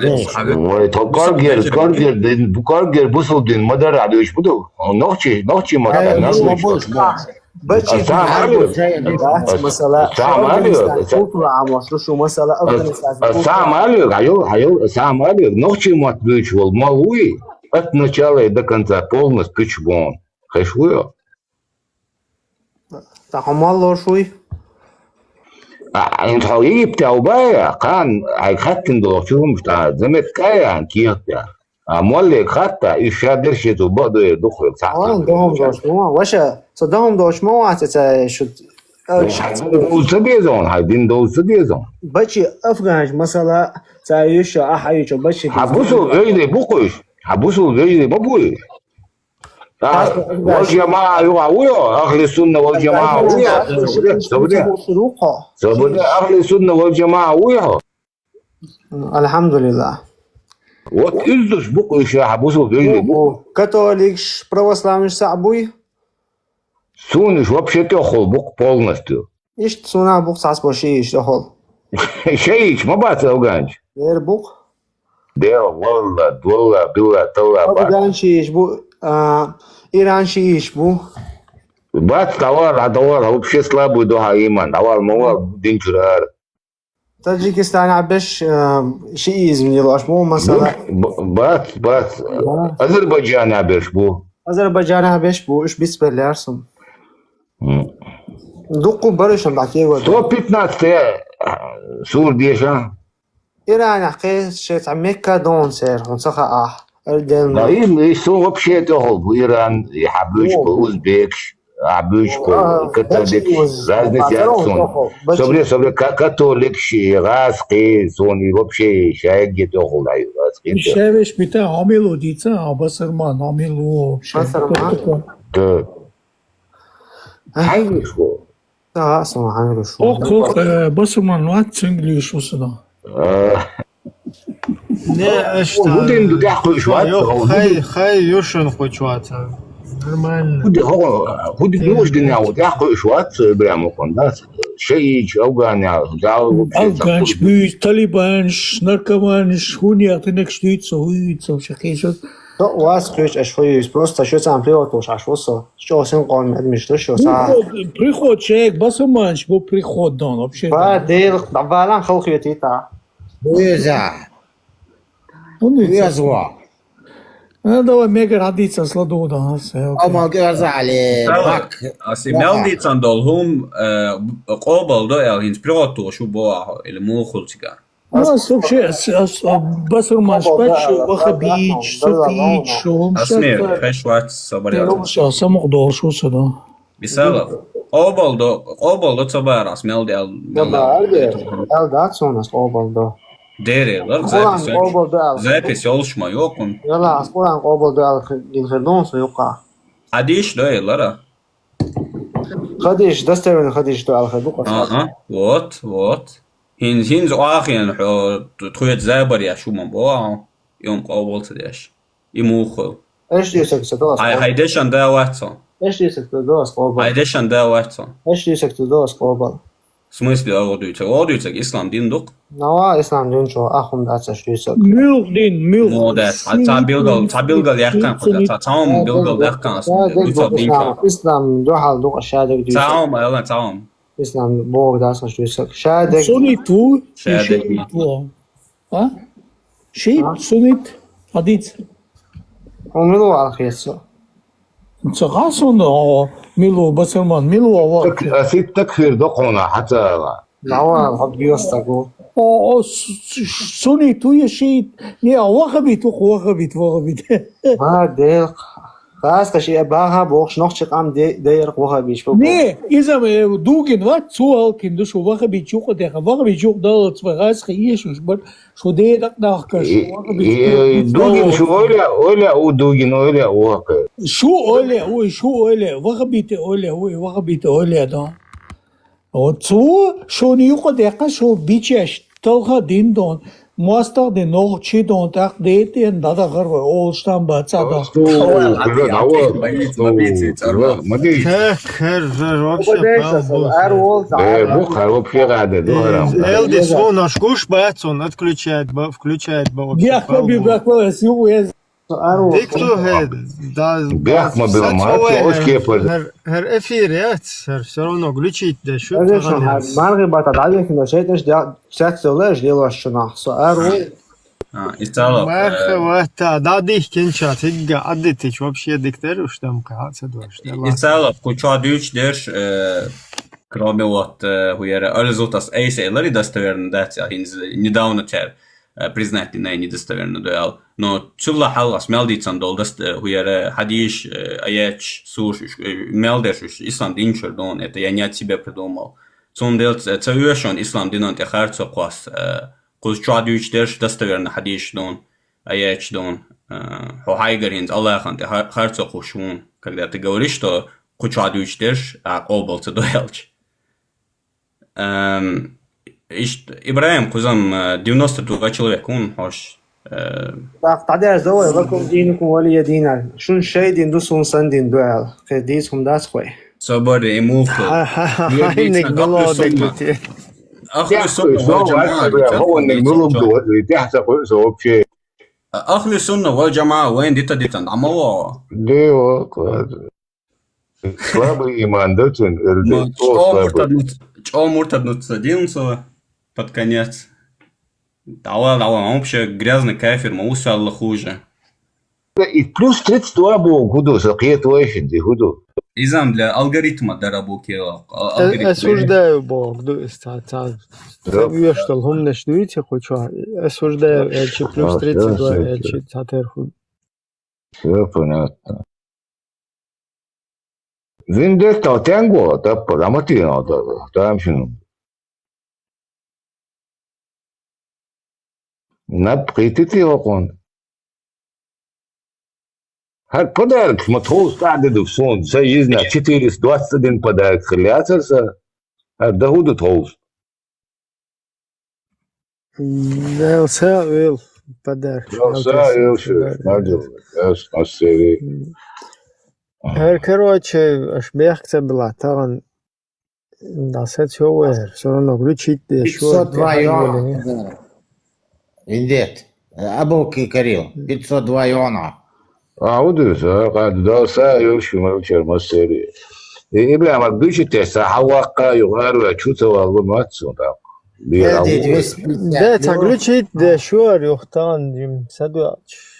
that's on. Ой, то каргер, каргер, дин, бу каргер, бусул дин, мадар адуш буду. Нохчи, нохчи мадар, Ай, нохчи. бабуш, да. Бачи, Сам алю. да, масала. Сам алю. Культура, а может, что масала, Афганистан. Сам алю, айо, айо, сам алю. Нохчи мат бюч вол, малуи. От начала и до конца полностью пичбон. Хэшуё. Тахамал лошуй. А, ин тхо Египте албая, кан, ай хаттин долчугум, та, заметкая, ан киятя. А молле хатта, и шадер шету, бодуе, духуе, А, дом дош, ну, ваша, со дом дош, мо, а, ца, ца, шут. Усабезон, хай дин до усабезон. Бачи, афганш, масала, ца, юша, а, хай, чо, бачи. Хабусу вежли букуш, хабусу вежли букуш. А, вал джамаа юа уйо, ахли сунна вал джамаа уйо. Собуде, собуде, ахли сунна вал джамаа уйо. Алхамдулиллах. Вот издуш букуш, хабусу вежли букуш. Католикш, православныш, сабуй. Суниш вообще тёхол бук полностью. Ишт суна бук сас боши ишт охол. Шейч, ма бац афганч. Дер бук. Де, валла, валла, билла, талла, бац. Афганчи иш бу, а, иранчи иш бу. Бац, товар, а товар, вообще слабый духа иман, товар, мова, динчурар. Таджикистан абеш, а, шиизм не лош, мо, масала. Б-, бац, бац. Да. Азербайджан абеш бу. Азербайджан абеш бу, иш бис белярсун. М. Дукку барышам бакего. Сто пятнадцать, э, сур деша. Иран ахе шет Мекка дон сер, он саха а. Эрден. Да, и, и сон вообще тёхол бу Иран, и хабуш бу, узбекш, хабуш бу, католик, разница сон. Собре, собре, ка-, католик ши, раски, сон, и вообще шайге тёхол, да, и раски. Шевеш бита амилу дица, а басарман амилу. Басарман? Да. Хангишо. Да, сон хангишо. Ох, ох, э, басарман, ну, ат цинглиш усана. Э, Не, аш ХӀу дин ду тӀехь кхуьуш вац, йо, хӀу хай, дин? Хай, юшан кхуьуш вац. Нормально. ХӀу ди-, хӀу, хӀу ди-, Тем муш дин более. Ягу тӀехь кхуьуш вац, Ибрахим, хӀу да? Шииташ, афганаш, дал вообще Афганаш, буйц, талибанаш, наркоманаш, хӀун яхтинакш дуьйцу, хӀу юьйцу, вообще хешат. То вас кхуьуш аш хӀу юьйцу, просто шу цхьаьна приводаш аш вусу. Чо син къом адмиш ду шу са. Приход, приход шег, басурманаш бу приход дон, вообще. Ба, дел, дабалан халхи тита. Буйза. ХӀун дуьйцу? Везва. А, давай, мегар хьадийца сладу, да, всё, окей. Амма герзали, Давай. Бак. Ас Бак. Мел дийцан дол хӀум, э, къобал до, эл хӀинца приготовил шу боаху, или мухул цига? А, вообще, с-, а, с-, а, басурманаш Къобал бач, до, эл, вахабич, да, да, суфич, да, да, шум, Асмир, шатта. Хеш вац, собар яц. Вообще, самух дол шу са, да. Мисалов, къобал до, къобал до ца бара, ас мел де ал, Да, мел да, да. Алде. Ал да, цунас къобал до. Дере, лар, Къуран запись ёлш-, къобал до ал. Запись ёлш ма ёкъун. Яла, ас Къуран къобал до ал хи-, дин хир дон со юкъа. Хадиш до, э, лара. Хадиш, достоверный хадиш до ал хир дукъа. Ага, вот, вот. Хин, хин зоахин, хо, тхует забар я шума бо, а, юм къобал ца деш. И муху. Эш десек ца дос. Хай, хай дешан да вацо. Эш десек ца дос къобал. Хай дешан да вацо. Эш десек ца дос къобал. В смысле, а вот дуйца? Вот дуйца, ислам дин дук? Нава ислам дин чо, ахун да ца шуйса. Мюх дин, мюх. Ну да, а ца билгал, ца билгал яхкан, ца, ца, ца, ца, билгал яхкан, Да, аса, дек дуйца дук дин ислам, чо. Ислам духал дук ашадек дуйца. Ца, ала, ца. Ислам Бог да ца шуйса. Шадек. Сунит ву, Шадек шиит ву. А? Шиит, А? Сунит, хадис. Умилу алхесо. Ца хасун, о, милу басурман, милу ава. Так, а сит такфир до къона, хьацала. Лава, хаб биостагу. О, о, с-, с-, сунит ву я шиит. Не, а вахабит, вах-, вахабит, вахабит. Ма дел. Хас каши, э, баха бохш нохчи къам де, де яр вахабиш бу. Не, изам, э, дугин вац, цу алкин душ вахабит юкъа деха, вахабит юкъа далац, ва хас ка иешуш бар, шу де дак дахка, шу И, вахабит и, юкъа и, дугин шу далац. Оля, Оля, у дугин, Оля, у хака. Шу Оля, ой, шу Оля, вахабит Оля, ой, вахабит Оля, да. О, цу шуни юкъа декъа шу бичеш, талха дин дон, мастагъ дин, ногъчи дон, тӀакъ детен, дада гъар вай, олштан ба, цада. Асту, Давай, бля, Ати, давай, Ати, Ати, асту, Ати, Ати, бля, Ати. Мади. Хер, хер, хер, вообще, Упадешся, прям сам, ар вол, Э, ар вол. Бухар вообще рада, да, Э, Рам? Элдис, вон аж куш бац, он отключает, ба-, включает, ба, вообще, Бяхма прям би, вол. Бяхма, я сил уез. Ар вол. Дик ту хед, да, Бяхма да, била са мат, цавай, ош хер, кепар. Хер, хер эфир, я, хер, всё равно глючит, да, шу Даже таган шо, я. Маргъи бата, да, дик, но шейташ, да, сят сёлэш, дело шуна. Со ар вол. А, Исалов, Марха э, вата, да, дих кенча, тигга, аддитич, вообще диктер, уж там, ка, ца дождь, да, ладно. Исалов, куча дюч дерш, э, кроме вот, э, хуяра, Альзутас Эйс, Эйлари достоверно, да, ця, хинз, недавно тяр, э, признать не, недостоверно дуэл. Но цулла халас мел дицан дол даст, э, хуяра, хадиш, э, аяч, суш, уш, э, мел дерш, уш, ислам дин чур дон, это я не от себя придумал. Цун дел ц-, ца уешон ислам динон те харцо квас, э, куз чуа дюч дерш, достоверно хадиш дон, аяч дон, э, хо хайгар хинз Аллахан те хар-, харцо кушун. Когда ты говоришь, что куча дюч дерш, а къобал ца доялч. Эм, ишт-, Ибрахим, кузам, э, девяносто два человек, он хош, э, Так, тадяж давай, лакум динукум валия дина. Шун шей дин ду, сун сан дин дуэл. Кедис хум дас хой. Собари, эмулху. Ха-ха-ха, Ир хайник дийцан, было ахлу сунна. Дегути. Ахлу сунна вал джамаа, бля, дийцан, хо не дийцан, мулук чо. Ду, тяхта хо, со вообще. Ахлу сунна вал джамаа, вайн дита дитан, амало. Дева, класс. Слабый иман, да, цун, эр, Ма, да, чё слабый. Муртад нут-, чё муртад нут садился под конец. Давай, давай, он вообще грязный кафир, ма усал хуже. И плюс тридцать два был, гуду, сакет очень, ди гуду. Изам для алгоритма дара бу кела, а, Э, алгоритм. Осуждаю, бо, гуду, ста-, та-, Да. Та вещь, что лгум наш дуете, хоть что. Осуждаю, э, чи плюс А, тридцать два, всё, э, всё. Чи татер ху. Всё понятно. Виндетта тенго, да, да, матина, да, да, там шину. Наб китити окон. Хар подарок, ма тхоус тадеду сон, са изна, четыреста двадцать один подарок хиляцар са. Хар дагуду тхоус. Дел са, вел. Подарок. Йо, са йолуш, надо, ас массери. М. ХӀара, короче, аш бехк ца била, таган даса цо вер, всё равно включить деш. Пятьсот два юаня. Индет. Абу ки карил. Пятьсот два юаня. А, удуса, къад даса йолуш, ма вичер массери. И, и бля, ма включить деш, са хьаваккха, югар ве, чу ца валлу, ма цун там. Бер, а, двести пятьдесят. Да, ца включить деш, шуар юхтан, дим, саду,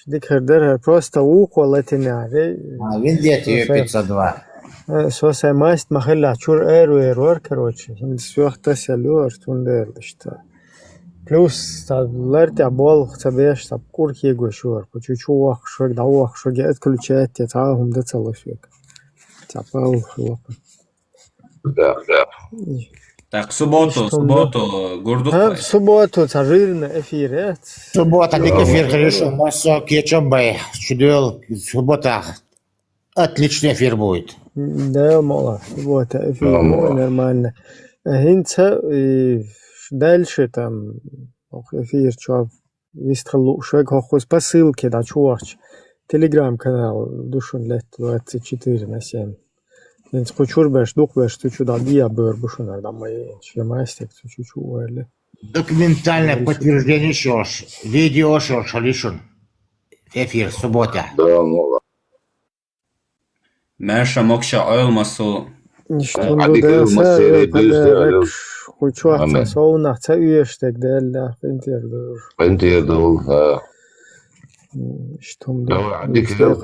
дикар дер, просто ухо латинаре. А, виндет, со сай, пятьсот два. Э, со сай маст ма хилла, чур эр вер вар, короче. Хин сёх тас я лёр, тун дер дашта. Плюс, та лар тя болх, ца беш, та кур хего шуар, ку чу чу вах шуар, да вах шуар, отключать, я та хум да ца лошек. Ца пау хлопа. Да, да. Так, в субботу, в субботу, гурдук. А, в субботу, ца жирный эфир, э? Суббота, дик эфир, хорошо, массо кечом бай, чудел, суббота. Отличный эфир будет. Да, мола, суббота, эфир, да, мола, нормально. А хинца, и дальше там, ох, эфир, чё, вистхалу, швег хохус посылки, да, чувахч. Телеграм-канал, душун лет двадцать четыре на семь. Инц кучур беш, дух беш, ту чу да, диа бер бушунар, да, мои, шемастик, ту чу чу уэли. Документальное подтверждение шош, видео шош, лишун. Эфир, суббота. Да, мола. Маша мокша ойл масу. Ништун дудаса, подарок, хучуаца, совнах, ца уештек, да, да, пинтер дур. Пинтер дур, да. Ништун дур. Давай, дикер.